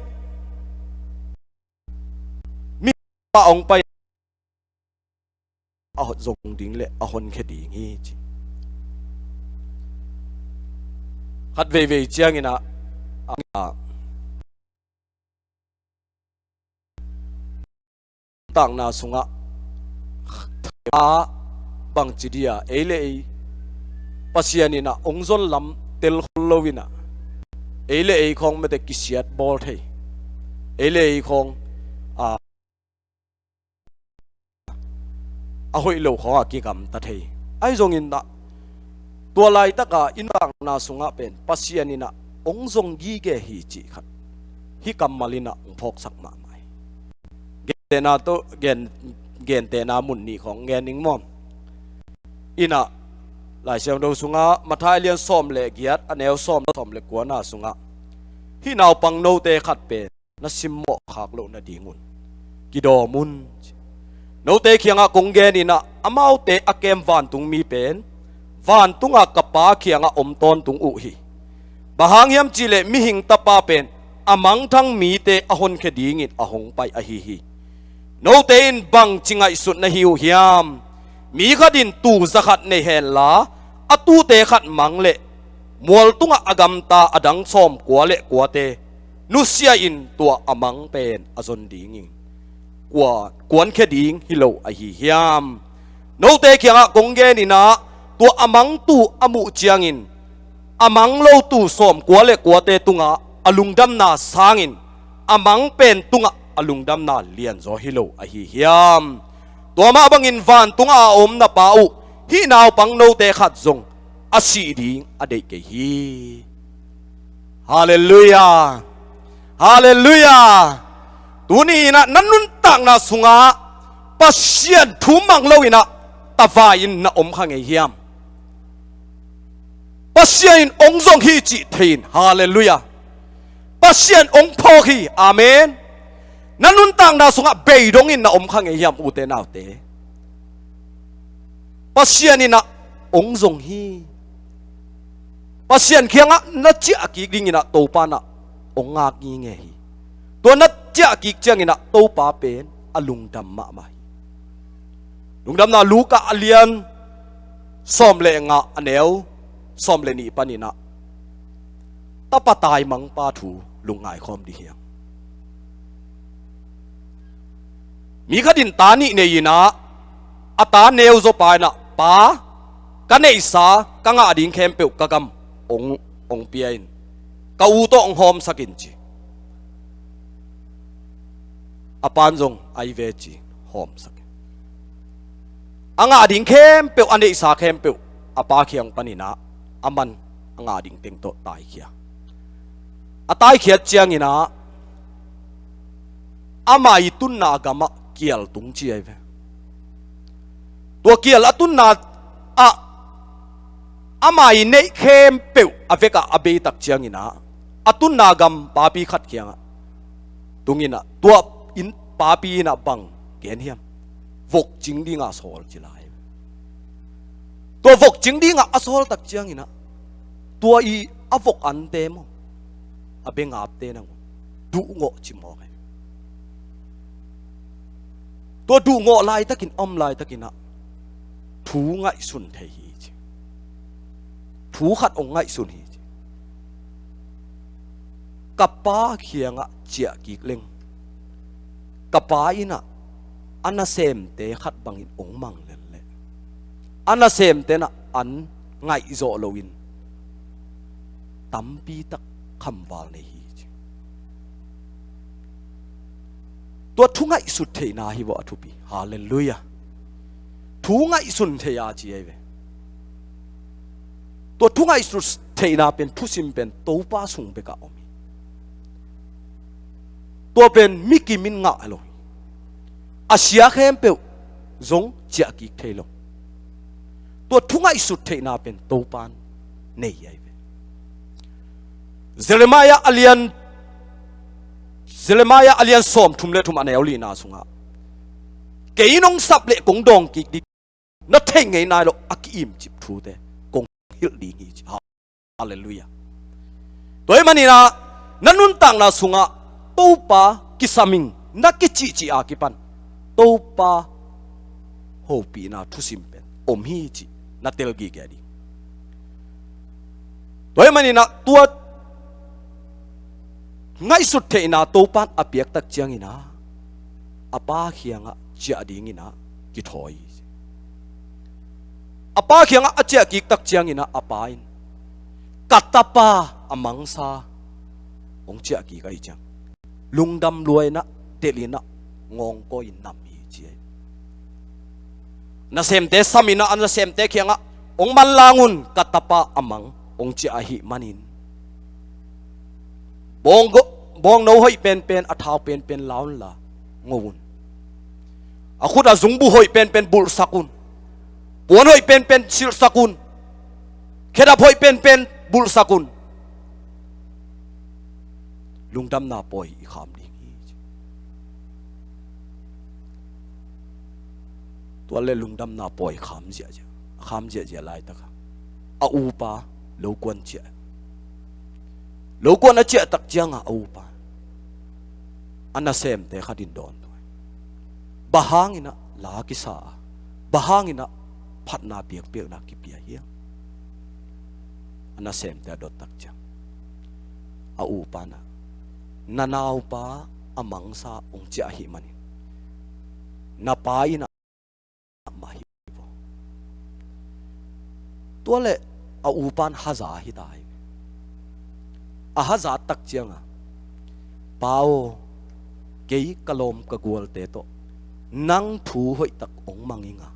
mi pa hong pai a hot zong ding le a honkhia ding hi ci. Khat veivei cianginah a takna sungah a bangci dia ei le ei Pasian inah hong zon lam telkhol lo inah ei le ei khawng mete kisiat bawl thei, ei le ei khawng a a hoih lo khawngah kigamta thei. Ahi zongin ah tua laitaka i nuntakna sungah pen Pasian inah hong zong gige hi cih khat hih kammal inah hong phawksak mahmah hi. Gentehna tawh, gen, gentehna mun nih khawng gen ning maw? Inah Lai Siangtho sungah Matthai lian sawm le giat a neu sawm, sawm le kuana sungah hih naupang note khat pen na simmawh khak loh nadingun kidawm un. Note kiangah kong gen inah amaute a kem vantungmi pen vantungah ka Pa kiangah om tawntung uh hi. Bang hang hiam cihleh mihing tapa pen a mangthang mite a honkhia dingin a hong pai ahi hi. Note in bangci ngaihsut na hi uh hiam? Mi khat in tuu zakhat nei henla, a tuute khat mang leh mual tungah a gamta a dang sawmkua le kuate nusia in tua a mang pen a zon dingin kua kuankhia ding hi lo ahi hiam? Note kiangah kong gen inah, tua a mang tuu a muh ciangin a mang lo tuu sawmkua le kuate tungah a lungdamna sangin a mang pen tungah a lungdamna lianzaw hi lo ahi hiam? Tua mah bangin vantungah a om na Pa uh, hih naupang note khat zong a sih ding a deih kei hi. Halleluiah. Halleluiah. Tuni inah na nuntakna sungah Pasian thu mang lo inah tavai in na om kha ngei hiam? Pasian in ong zong hi cih thei in. Halleluiah. Pasian ong phawk hi. Amen. Na nuntakna sungah beidong in na om kha ngei hiam, ute naute? Pasian inah ong zong hi. Pasian kiangah na ciah kik ding inah Topa inah ong ngak ngingei hi. Tua na ciah kik ciang inah Topa pen a lungdam mahmah hi. Lungdamna Luka a lian sawm le nga a neu sawm le nih pan inah tapa taimangpa thu lungngai khawm dih hiang. Mi khat in ta nih nei inah a ta neu zaw pa inah, "Pa, ka neihsa ka ngah ding khempeuh ka gam ong, ong pia in, ka u tawh ong hawmsak in," ci. A pan zong, "Ai ve," ci, hawmsak in. A ngah ding khempeuh, a neihsa khempeuh a pa kiang pan inah a man a ngah ding teng tawh taikhia. A taikhiat ciang inah ama i tunna gamah kial tung ci ai ve. Tua kial a tunna ah ama i neih khempeuh a vekah a beitak ciang inah a tunna gam papi khat kiangah tung inah tua in papi inah bang gen hiam? Vokcing dingah sawl ci lai. Tua vokcing dingah a sawl tak ciang inah tua i a vok ante maw, a bengapte nangawn duhngawh ci mawk hi. Tua duhngawh laitakin a om laitak inah thu ngaihsun thei hi ci. Thu khat ong ngaihsun hi ci. "Ka pa kiangah ciah kik leng, ka pa inah a nasemte khat bangin ong mang lel leh, a nasemte nah an ngaihzawh loin tampi tak khamval nei hi," ci. Tua thu ngaihsut theihna hi vawh a thupi. Halleluiah. Thu ngaihsun thei a ci ai ve. Tua thu ngaihsut theihna pen, thusim pen Topa sung bekah om hi. Tua pen mi kim in ngah lo hi. A sia khempeuh zong ciah kik thei lo. Tua thu ngaihsut theihna pen Topan nei ai ve. Jeremiah a lian, Jeremiah a lian sawmthum le thum a neu lina sungah, "Kei nong sap le kong dawng kik ding, na thei ngei nai lo a ki-imcip thute kong hilh ding hi," ci. Halleluiah. Tua ahih maninah na nuntakna sungah Topa kisam ing na kicihcih a kipan Topa hopihna thusim pen om hi cih na telgige ding. Tua ahih maninah tua ngaihsut theihna Topan a piaktak cianginah a pa kiangah ciah dinginah kithawi hi. A pa kiangah a ciah kiktak cianginah a pa in, "Ka tapa a mangsa hong ciah kik ahih ciang lungdam luainah telhinah ngawngkawi in nam hi," ci hi. Nasemte saminah a nasemte kiangah hong manlang un, ka tapa a mang hong ciah ahih manin bawng go-, bawngno hoih penpen, a thau penpen la unla ngo un. A khut a zungbu hoih penpen bulhsak un. Puan hoih penpen silhsak un. Khedap hoih penpen bulhsak un. Lungdamna pawi i kham ding hi. Tua le lungdamna pawi kham ziahziah, kham ziahziah laitaka a upa lokuan ciah. Lokuan a ciahtak cianga a upa a nasemte khatin dawn tua, Bang hangin ah la kisa a, bang hangin ah phatna piakpiakna kipia hiam? A nasemte a dot tak ciang a upa in ah, na naupa a mangsa hong ciah ahih manin na pa in ah mah hi vo. Tua leh a upa in haza hi ta hi. A haza tak ciang a, Pa aw, kei ka lawm ka gualte tawh nang thu hoihtak hong mang ing a,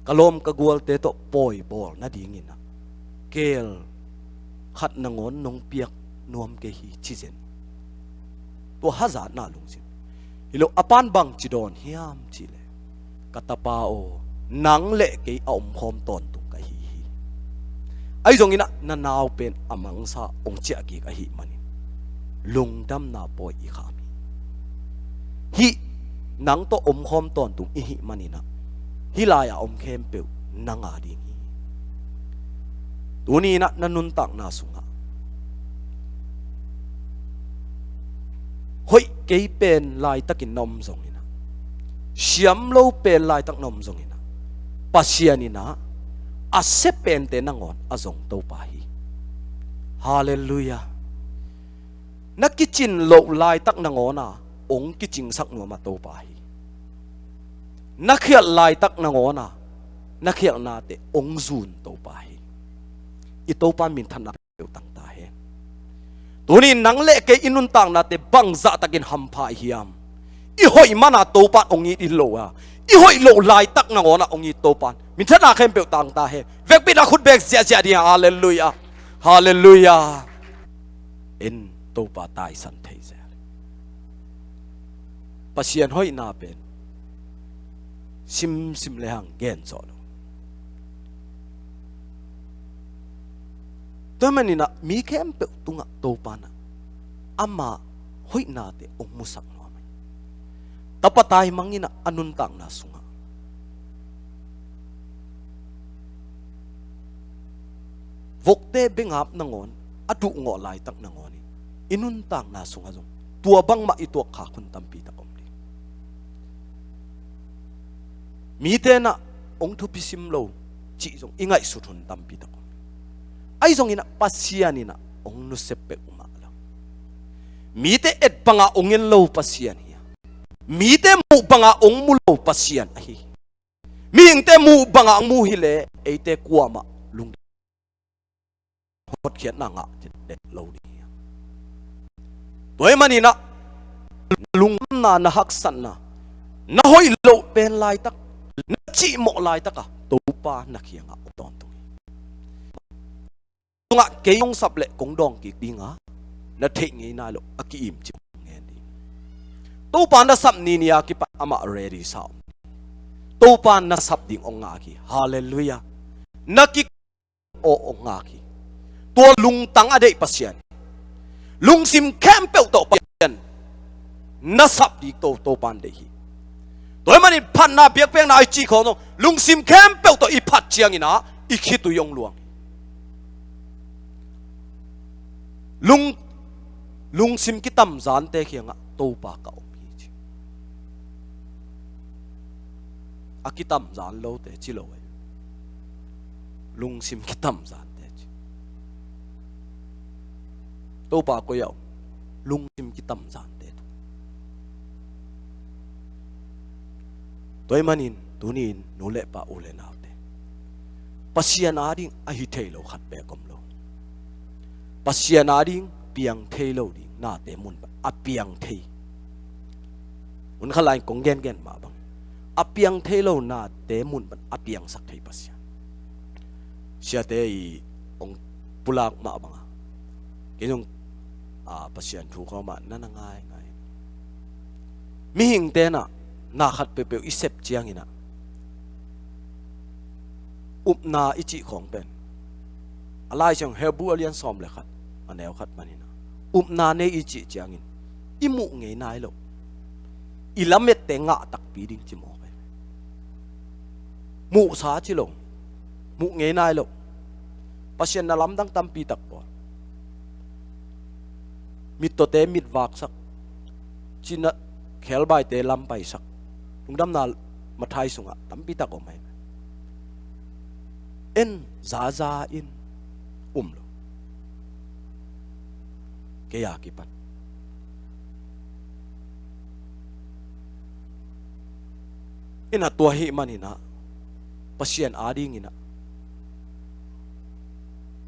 ka lawm ka gualte tawh pawi bawl nadingin ah keel khat nangawn nong piak nuam kei hi, ci zen. Tua hazatna lungsim. Hi lo, a pa in bang ci dawn hiam cih leh, ka tapa aw, nang le kei a omkhawm tawntung ka hi hi. Ahi zongin ah na nau pen a mangsa hong ciah kik ahih manin lungdamna pawi i kham hi. Hih nang tawh omkhawm tawntung i hih manin ah hih lai-a om khempeuh nang a ding hi. Tuni in ah na nuntakna sungah hoih kei pen laitakin na om zongin ah, siam lo pen laitak na om zongin ah, Pasian in ah a sia pente nangawn a zong Topa hi. Halleluiah. Na kicin loh laitak nangawn a hong kicingsak nuam a Topa hi. Na khialh laitak nangawn a na khialhnate hong zun Topa hi. I Topa minthanna peuh tang ta hen. Tuni in nang le kei i nuntaknate bangzahtakin hampha i hiam? I hoih man a Topa in hong it lo a, i hoih loh laitak nangawn a hong it Topa in minthanna khempeuh tang ta hen. Vekpi in a khut beng ziahziah ding. Halleluiah. Halleluiah. En Topa taisan thei zel. Pasian hoihna pen simsim le hang gen zawh lo. Tua manin ah mi khempeuh tungah Topa in ah ama hoihnate hong musak nuam hi. Tapa taimang in ah a nuntakna sungah vokte bengap nangawn a duhngawh laitak nangawn in i nuntakna sungah zong tua bangmah i tuak khak hun tampi tak om ding. Mite in ah hong thupi sim lo cih zong i ngaihsut hun tampi tak om. Ahi zongin ah Pasian in ah hong nusia peuhmah lo. Mite et banga hong en lo Pasian hi a, mite muh banga hong mu lo Pasian ahi. Mihingte muh banga hong mu hi leh eite kuamah lungdam hotkhiatna ngah det lo ding hi a. Tua ahih manin ah na lungdamna, na haksatna, na hoih loh pen laitak, na cihmawh laitak a Topa na kiangah om tawntung hi. Tungah kei hong sap leh kong dawng kik ding a, na theih ngei nai loh a ki-im cih hong ngen ding. Topa na sap ni ni a kipan amah ready sa om. Topa na sap ding hong ngak hi. Halleluiah. Na ki aw hong ngak hi. Tua lungtang a deih Pasian, lungsim khempeuh tawh Pasian na sap ding To, Topa in deih hi. Tua ahih manin phatna piakpiakna i cih khawng zong lungsim khempeuh tawh i phat ciangin ah i khitui hong luang hi. Lung, lungsim kitamzante kiangah Topa ka om hi ci. A kitamzan lote ci lo ei. Lungsim kitamzante ci. Topa koi ah om? Lungsim kitamzante tungah. Tua ahih manin tuni-in nu le pa, u le naute, Pasian ading a hi thei lo khat beek om lo. Pasian ading piang thei lo ding nate mun pan a piang thei. Hun khat lai-in kong gengen mah bang, a piang thei lo nate mun pan a piangsak thei Pasian. Siate i hong pulak mah banga kei zong, a, Pasian thu khawm ah na na ngaingai. Mihingte in ah na khat peuhpeuh i sep ciangin ah upna i cih khawng pen a Lai Siangtho Hebru a lian sawm le khat, a neu khat panin ah upna nei i cih ciangin i muh ngei nai lo, i lamette ngah takpi ding ci mawk hi. Muhsa ci lo, muh ngei nai lo. Pasian na lamdang tampi tak bawl. Mittawte mit vaksak, cina khelbaite lam paisak, Lungdamna Matthai sungah tampi tak om ahi. En zaza in um lo. Kei a kipan. Inah tua ahih maninah Pasian adinginah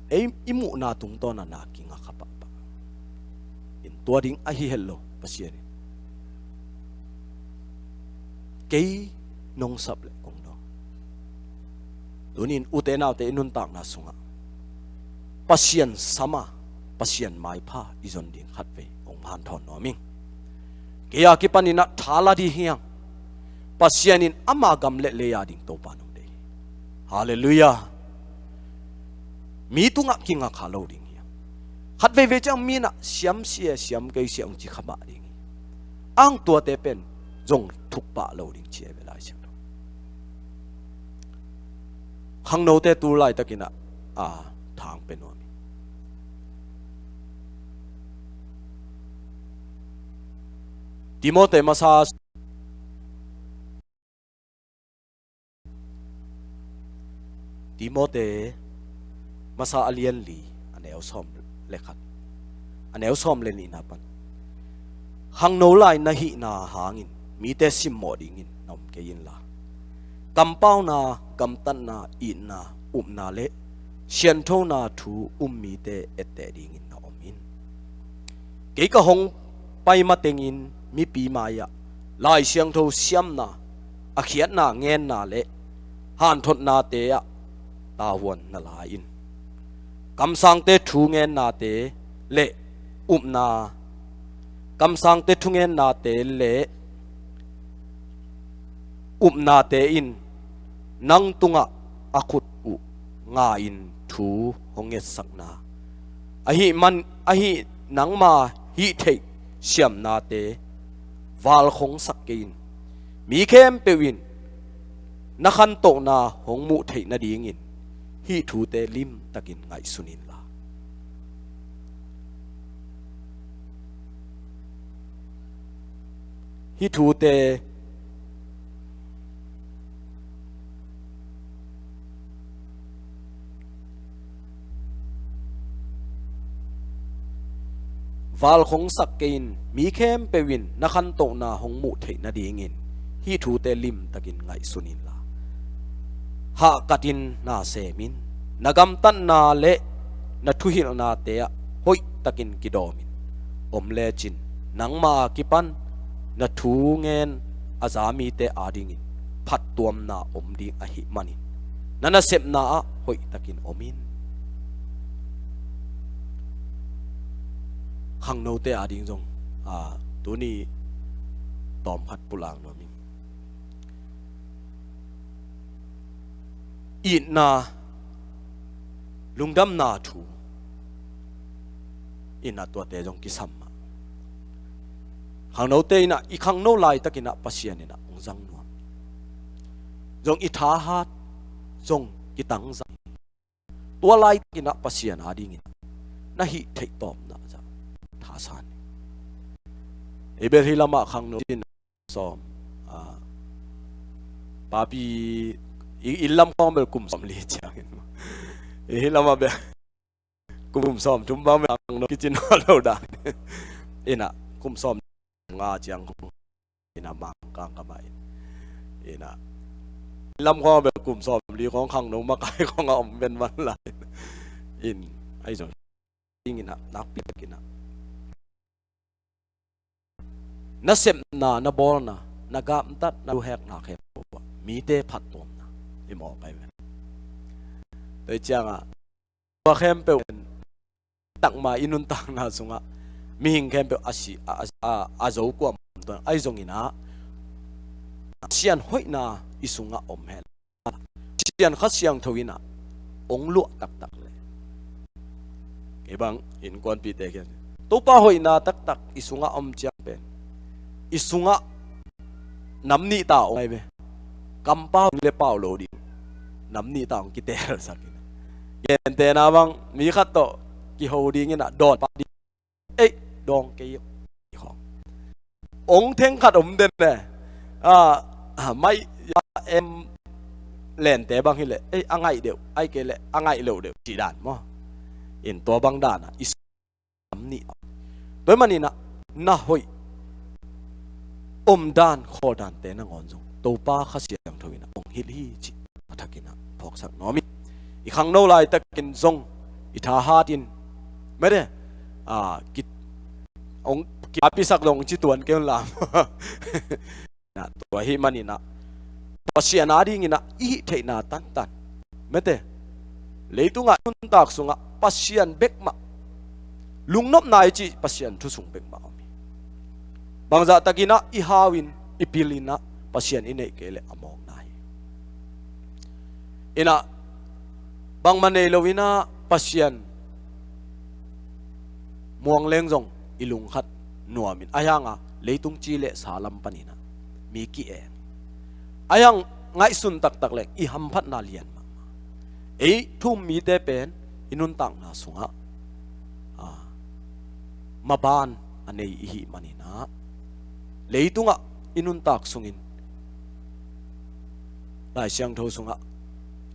ei i muhna tungtawnah na kinga kha pahpah. In tua ding ahi het lo Pasian in. Kei nong sap leh kong dawng. Tunin ute naute i nuntakna sungah Pasian sama, Pasian maipha i zon ding khatvei hong hanthawn nuam ing. Kei a kipaninah tha la ding hiang. Pasian in ama gam le lei a ding Topa nong deih. Halleluiah. Mi tungah kinga kha lo ding hiang. Khat veivei ciang mi inah siam sia siam kei sia hong ci kha mah ding hi. Ang tuate pen zong thukpah lo ding ci a ve Lai Siangtho. Khangnote tu laitakinah a thang pe nuam hi. Timote masa Timote masa a lian li a neu sawm le khat, a neu sawm le nihna pan. Khangno lai na hihna hangin mite simmawh dingin na om kei inla, kampauna, gamtatna, itna, upna le sianthona thu um mite etteh dingin na om in. Kei ka hong pai matengin mipi mai-ah Lai Siangtho siamna, a khiatna ngenna le hanthotnate ah tavuan na la in. Kamsangte thu ngennate le upna, kamsangte thu ngennate le upnate in nang tungah a khut uh nga-in thu hong ngetsakna, ahi man, ahi nangma hih theih siamnate valkhongsak kei in. Mi khempeuh in na khantohna hong muh theih nadingin hih thute limtakin ngaihsun inla. Hih thute valkhongsak kei in, mi khempeuh in na khantohna hong muh theih nadingin hih thute limtakin ngaihsun inla, hahkatin na sem in. Na gamtatna le na thuhilhnate ah hoihtakin kidawm in. Om lecin nangma a kipan na thu ngen a za mite adingin phattuamna om ding ahih manin na nasepna ah hoihtakin om in. Khangnote ading zong, a, tuni tawmkhat pulak nuam ing. Itna, lungdamna thu inah tuate zong kisam mah. Khangnote inah i khangno laitakinah Pasian inah hong zang nuam. Zong i thahat zong kitangzang. Tua laitakinah Pasian adingin na hih theih tawpna zah thasan. Ei bel hih lamah khangno in sawm, a, papi, i, i lam khawng bel kum sawm li ciangin. I hih lamah bel kum sawm thum bang bel khangno kicin lo dan. Inah kum sawm nga ciang khawng inah Mangkang ka mah in. Inah lam khawng bel kum sawm li khawng khangno makai khawng a om ven man lai. In, ahi zong inah nakpi takinah nasepna, na bawlna, na gamtat, na luhekna khempeuh ah mite phattuamna i mawk ahi ve. Tua ciangah tua khempeuh takma i nuntakna sungah mihing khempeuh a si, a, a, a, a zo kuamah om tuan ahi zonginah Pasian hoihna i sungah om hen. Pasian Kha Siangtho inah hong luah taktak le. Kei bang innkuanpihte kiang Topa hoihna taktak i sungah om ciang pen i sungah nam nih ta om ahi ve. Kampau le pau lo ding nam nih ta hong kitelsak in. Gentehna bang mi khat tawh kiho dinginah dawn pah ding. Ei, dawng kei uh. Ong theng khat om den le. A, Mai ya em lente bang hileh, ei, a ngaih deuh, ai kei leh a ngaih loh deuh cih dan maw. In tua bang dan ah i sam nih. Tua ahih manin ah na hoih omdan khawldante nangawn zong Topa Kha Siangtho in ah hong hilh hi cih a thakin ah phawksak nuam ing. I khangno laitakin zong i thahat in, mete, a, ki, hong kipisak zong ci tuan kei un lam. Na, tua ahih manin ah Pasian adingin ah i hih theihna tantan, mete, leitungah i nuntak sungah Pasian bek mah, lungnopna i cih Pasian thu sung bek mah om hi. Bangzah takin ah i hau in, i pil in ah Pasian i neih kei leh a mawkna hi. In ah bangmah nei lo in ah Pasian muang leng zong i lungkhat nuam in, ahi hang a leitung ci le sa lam panin ah mi ki-eng, ahi hang ngaihsun taktak leng i hamphatna lian mahmah. Ei thu-um mite pen i nuntakna sungah, a, maban a nei i hih manin ah, leitungah i nuntak sungin Lai Siangtho sungah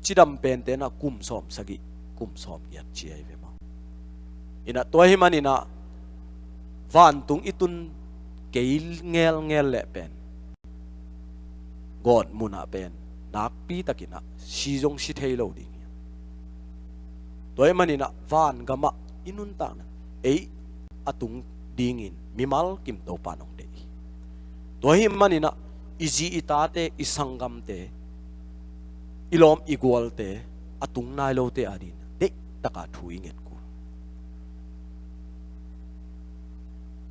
cidam pente in ah kum sawm sagih, kum sawm giat ci ahi ve maw. In ah tua ahih manin ah vantung i tun kei ngelngel leh pen gawtmun ah pen nakpi takin ah si zong si thei lo ding hi. Tua ahih manin ah vangamah i nuntakna, ei a tung dingin mimal kim Topa in hong deih hi. Tua ahih manin ah i zi i tate, i sanggamte, i lawm i gualte, a tung nai lote adingin deih taka thu i nget kul.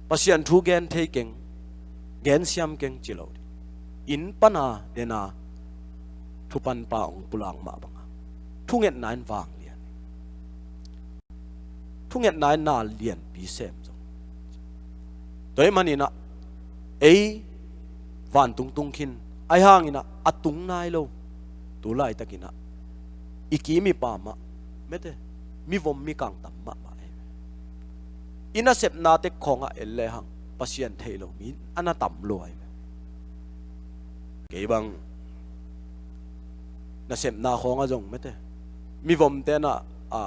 Pasian thu gen thei keng, gen siam keng ci lo ding. Inn pana dena thupanpa hong pulak mah banga thungetna in vang lian, thungetna in na lianpi sem zong. Tua ahih manin ah ei vantung tung khin, ahi hangin ah a tung nai lo tu laitakin ah i kim i pam ah, mete, mivom mikang tam mahmah ahi ve. I nasepna tek khawngah en lehang Pasian theih lo mi a na tam lua ahi ve. Kei bang nasepna khawngah zong, mete, mivomte in ah, a,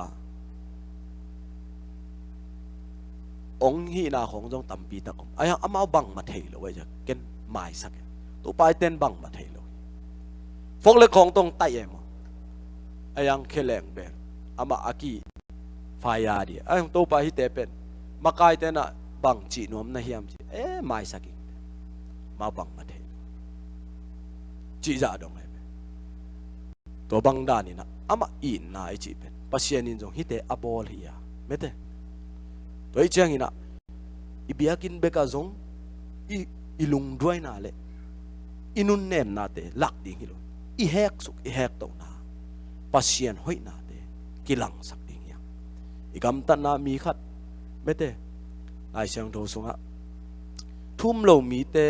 hong hihna khawng zong tampi tak om. Ahi hang amau bangmah thei lo ahi zia ken maisak e. Topa i ten bangmah thei lo. Phawk le khawng tawh tai e maw. Ahi hang khe leng bel amah a ki fai a di. Ahi hang Topa hihte pen makaite in ah bang cih nuam na hiam ci, e, maisak ing. Amau bangmah thei lo cih zah dong ahi ve. Tua bang danin ah amah itna i cih pen Pasian in zong hihte a bawl hi a, mete. Tua ahih ciangin ah i biakinn bekah zong i, i lungduaina le i nunnemnate lak ding hi lo. I heksuk, i hektohna, Pasian hoihnate kilangsak ding hi a. I gamtatna mi khat, mete, Lai Siangtho sungah thu-um lo mite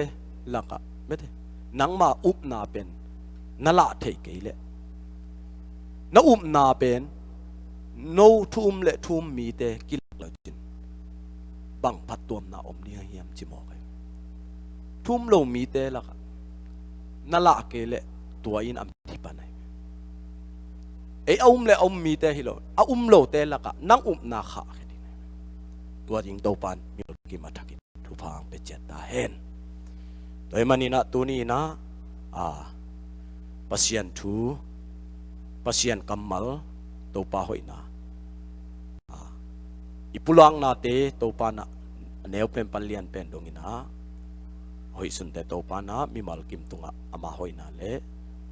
lakah, mete, nangma upna pen na lah theih kei leh, na upna pen no thu-um le thu-um mite kilak lo cin bang phattuamna om ding a hiam ci mawk ahi. Thu-um lo mite lakah na lah kei leh tua in a mithi pan ahi. Ei, a um le a um mite hi lo, a um lote lakah nang upna khahkhia ding ahi. Tua ding Topa in mimal kim a thakin thupha hong pia ciat ta hen. Tua ahih manin ah tuni in ah, a, Pasian thu, Pasian kammal, Topa hoihna, a, i pulaknate Topa in ah a neu pen pan lian pen dongin ah, hoih sunte Topa in ah mimal kim tungah ama hoihna le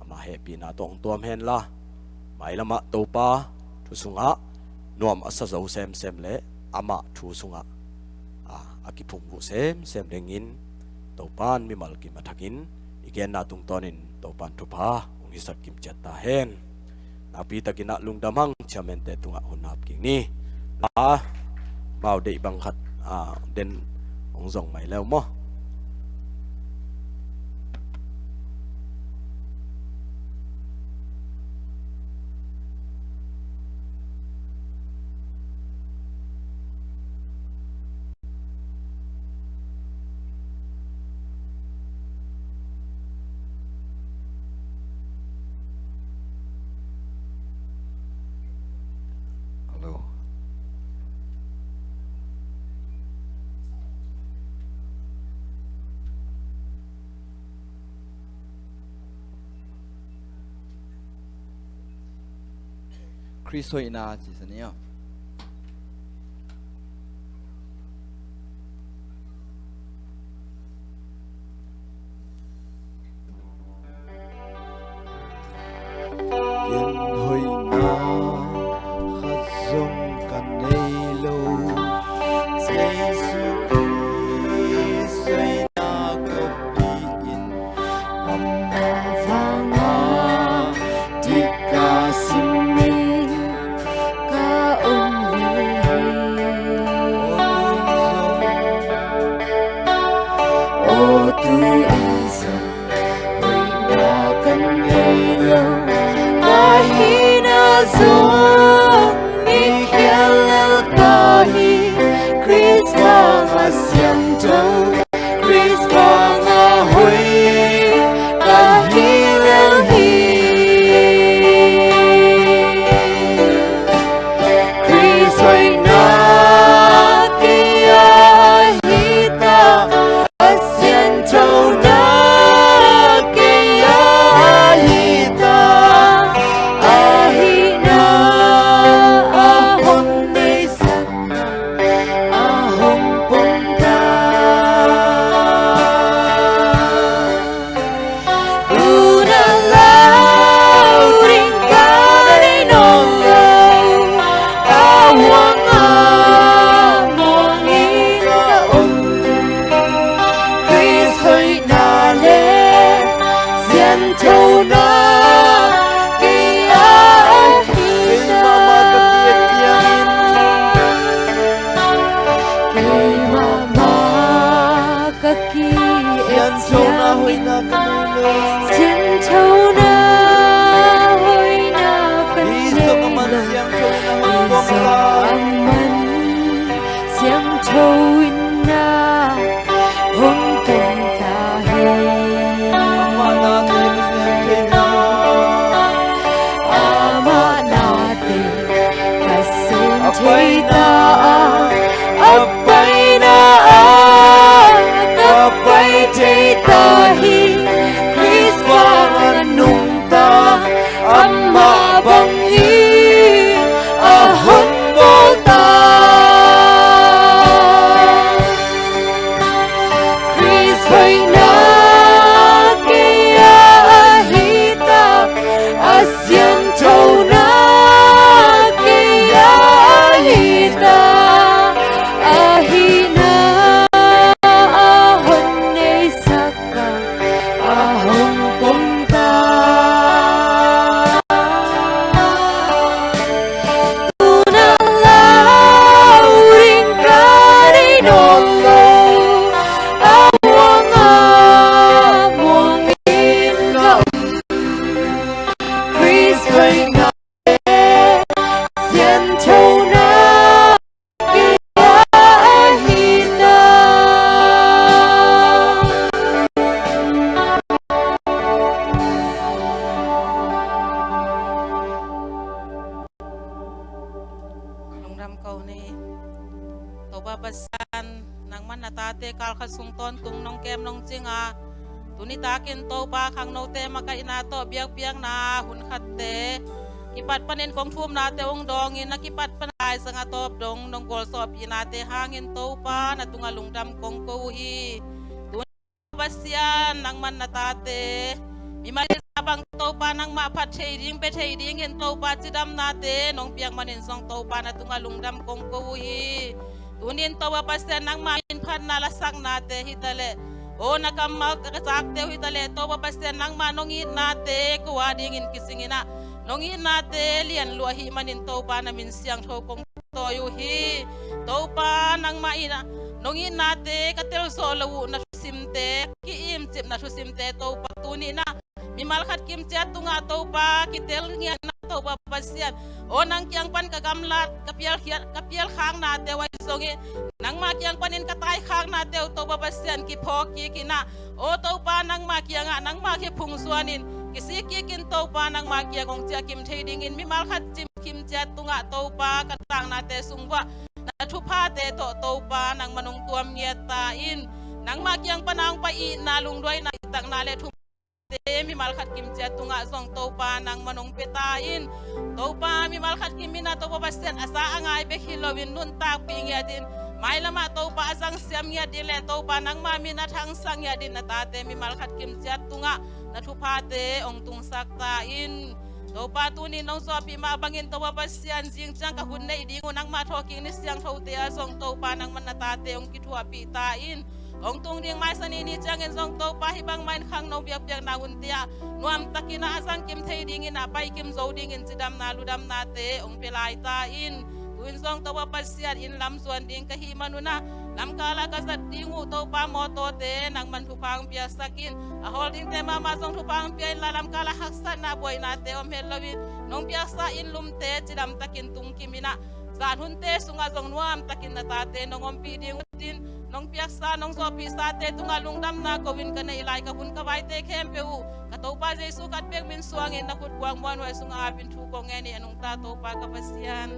ama hehpihna tawh hong tuam henla, mailamah Topa thu sungah nuam a sa zo semsem le amah thu sungah, a, a kiphungvuh semsem dingin Topa in mimal kim a thakin i genna tungtawnin Topa in thupha hong hisak kim ciat ta hen. Nakpi takin ah lungdam hang, chairman-te tungah hun hap kik ni. A, amau deih bang khat, a, den hong zong mai leu maw. Khrist hoihna ci sa ni aw. Ken hoihna khat zong ka nei lo. Jesu Khrist hoihna ka bikin, amah vanga dikka simin ka om lel hi. Aw tu i zong, aw tu i zong, hoihna ka nei lo. Ka hihna zong mikhial lel ka hi. Khrist vanga siangtho, Khrist vanga hoih ka hi lel hi. Khrist hoihna kei a hi ta, a sianthona kei a hi ta, a hihna a hong neisak, a hong pom ta. Tuna lau ding ka nei nawn lo, a huang a muang in ka om. Khrist hoihna le sianthona kei a hi ta. Keimah mah ka ki et ciangin, keimah mah ka ki et ciangin, sianthona hoihna ka nei lo. Sianthona hoihna ka nei lo. Hi sawk a man siangtho in a hong pom ta. Hi sawk a man siangtho in a hong pom ta hi. Amah nate ka sem thei ta, amah nate ka sem thei ta, a paina ah ka pai thei ta hi. Khrist vanga nungta, amah bangin a hong bawl ta. Khrist hoihna kei a hi ta, a sianthona kei a hi ta, a hihna a hong neisak a, a hong pom ta. Tuna lau ding ka nei nawn lo, a huang a muang in ka om. Khrist hoihna le sianthona kei a hi ta. Lungdam ko ni. Topa Pasian, nangman na tate kal khat sung tawntung nong kem nong cing a, tuni takin Topa khangnote makaihna tawh biakpiakna hun khatte kipat panin kong thumnate hong dawngin, na kipat pan Laisiangtho a tawp dong nong gualzawhpihnate hangin Topa na tungah lungdam kong ko uh hi. Tuni Pasian, nangman na tate mimal in sa bang Topa nangmah phat thei ding, pia thei dingin Topa cidamnate nong piak manin zong Topa na tungah lungdam kong ko uh hi. Tunin Topa Pasian, nangmah min phatna lasaknate hi taleh, aw na kammal ka zakte uh hi taleh, Topa Pasian, nangmah nong itnate ko a dingin kicingin ah, nong itnate lianluat ahih manin Topa na min siangtho kong tawi uh hi. Topa nangmah in ah, nong itnate ka telzawh loh uh na thusimte, ki-imcipna thusimte Topa tuni in ah mimal khat kimciat tungah Topa kitel ngiatna Topa Pasian, aw nang kiang pan ka gamlat ka pialkhiat, ka pialkhaknate uh ahi zongin, nangmah kiang panin ka taikhaknate uh Topa Pasian kiphawk kik in ah, aw Topa nangmah kiangah nangmah kiphungzuanin kisik kikin Topa nangmah kiang hong ciah kim thei dingin mimal khat cim kimciat tungah Topa ka taknate sung uah na thuphate tawh Topa nangmah nong tuam ngiat ta in, nangmah kiang pan a hong pai itna, lungduaina, takna le thum te mimal khat kim ciat tungah zong Topa nangman hong pia ta in. Topa mimal khat kim in ah Topa Pasian a za a ngai bek hi loin nuntakpih ngiatin, mailamah Topa a zangsiam ngiat ding le Topa nangma min a thangsak ngiat ding na tate mimal khat kim ciat tungah na thuphate hong tungsak ta in. Topa tuni nong zawhpih mah bangin Topa Pasian zing ciang ka hun neih ding uh nangma thawhkik ni siangthote ah zong Topa nangman na tate hong kithuahpih ta in. Hong tung ding maisa ni ni ciangin zong Topa hih bangmah in khangno biakpiakna hunte ah nuamtakin ah a zangkim thei dingin ah paikim zo dingin cidamna ludamnate hong pia lai ta in. Tu-in zong Topa Pasian inn lam zuan ding ka hih manun ah lamkal ah ka zat ding uh Topa mawtawte nangman thupha hong piaksak in. A hawl dingte mahmah zong thupha hong pia inla lamkal ah haksatna buainate om het loin nong piaksa inn lumte cidamtakin tungkim in ah zan hunte sungah zong nuamtakin na tate nong ompih ding uh tin, nong piaksa nong zawhpihsate tungah lungdamna ko-in ka neih lai ka hun ka vaite khempeuh uh ka Topa Jesu khat bek min suangin na khut kuang muanhuai sungah apin thu kong ngen hi a nungta Topa ka Pasian.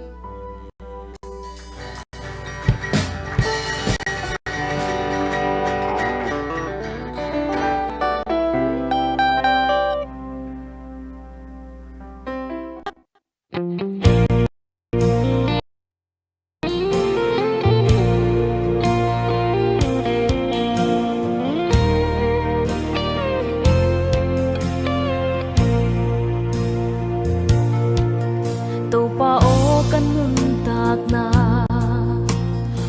Topa aw, ka nuntakna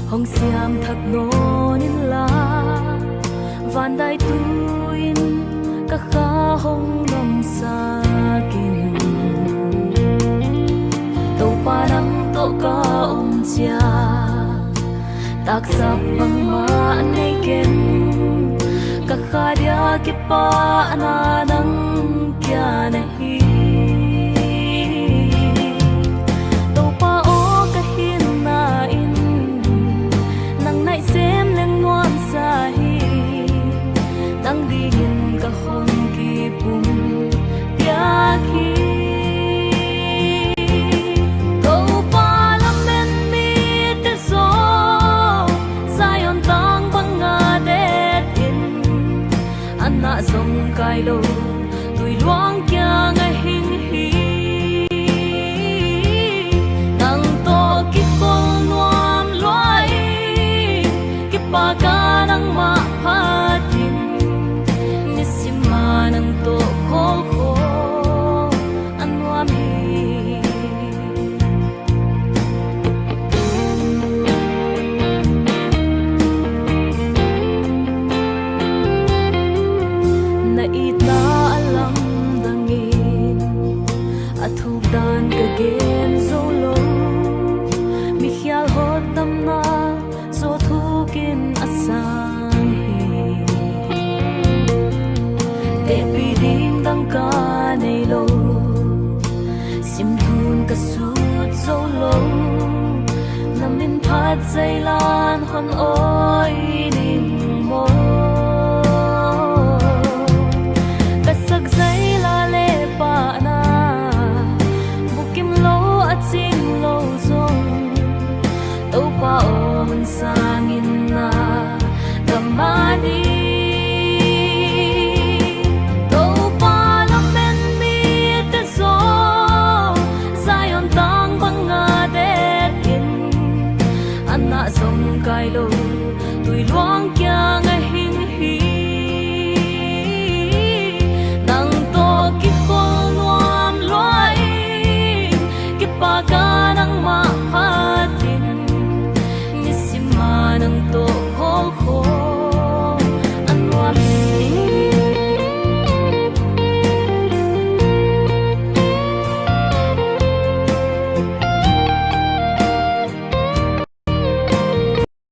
hong siamthak nawn inla, van dai tu-in ka kha hong nomsak in. Topa nang tawh ka om ciang taksap bangmah nei ken, ka kha dia kipahna nang kia na hi. Topa aw, ka hinna in nang naih sem leng nuamsa hi. Nang dingin ka hong kipum piak hi. Topa lamen mite zong Zion tang banga det in, a nah zong kai lo tui luang kiang a hing hi. Nang tawh kikhol nuam lua hi, kipak a nangmah phat in, nisim a nang tawh khawlkhawl a nuam hi. Na itna a lamdangin a thuk dan ka gen zo lo, mikhial hawt tamna zaw thukin a sang hi. Tehpih ding dang ka nei lo, simthun ka sut zo lo, na min phat zeilan hon awi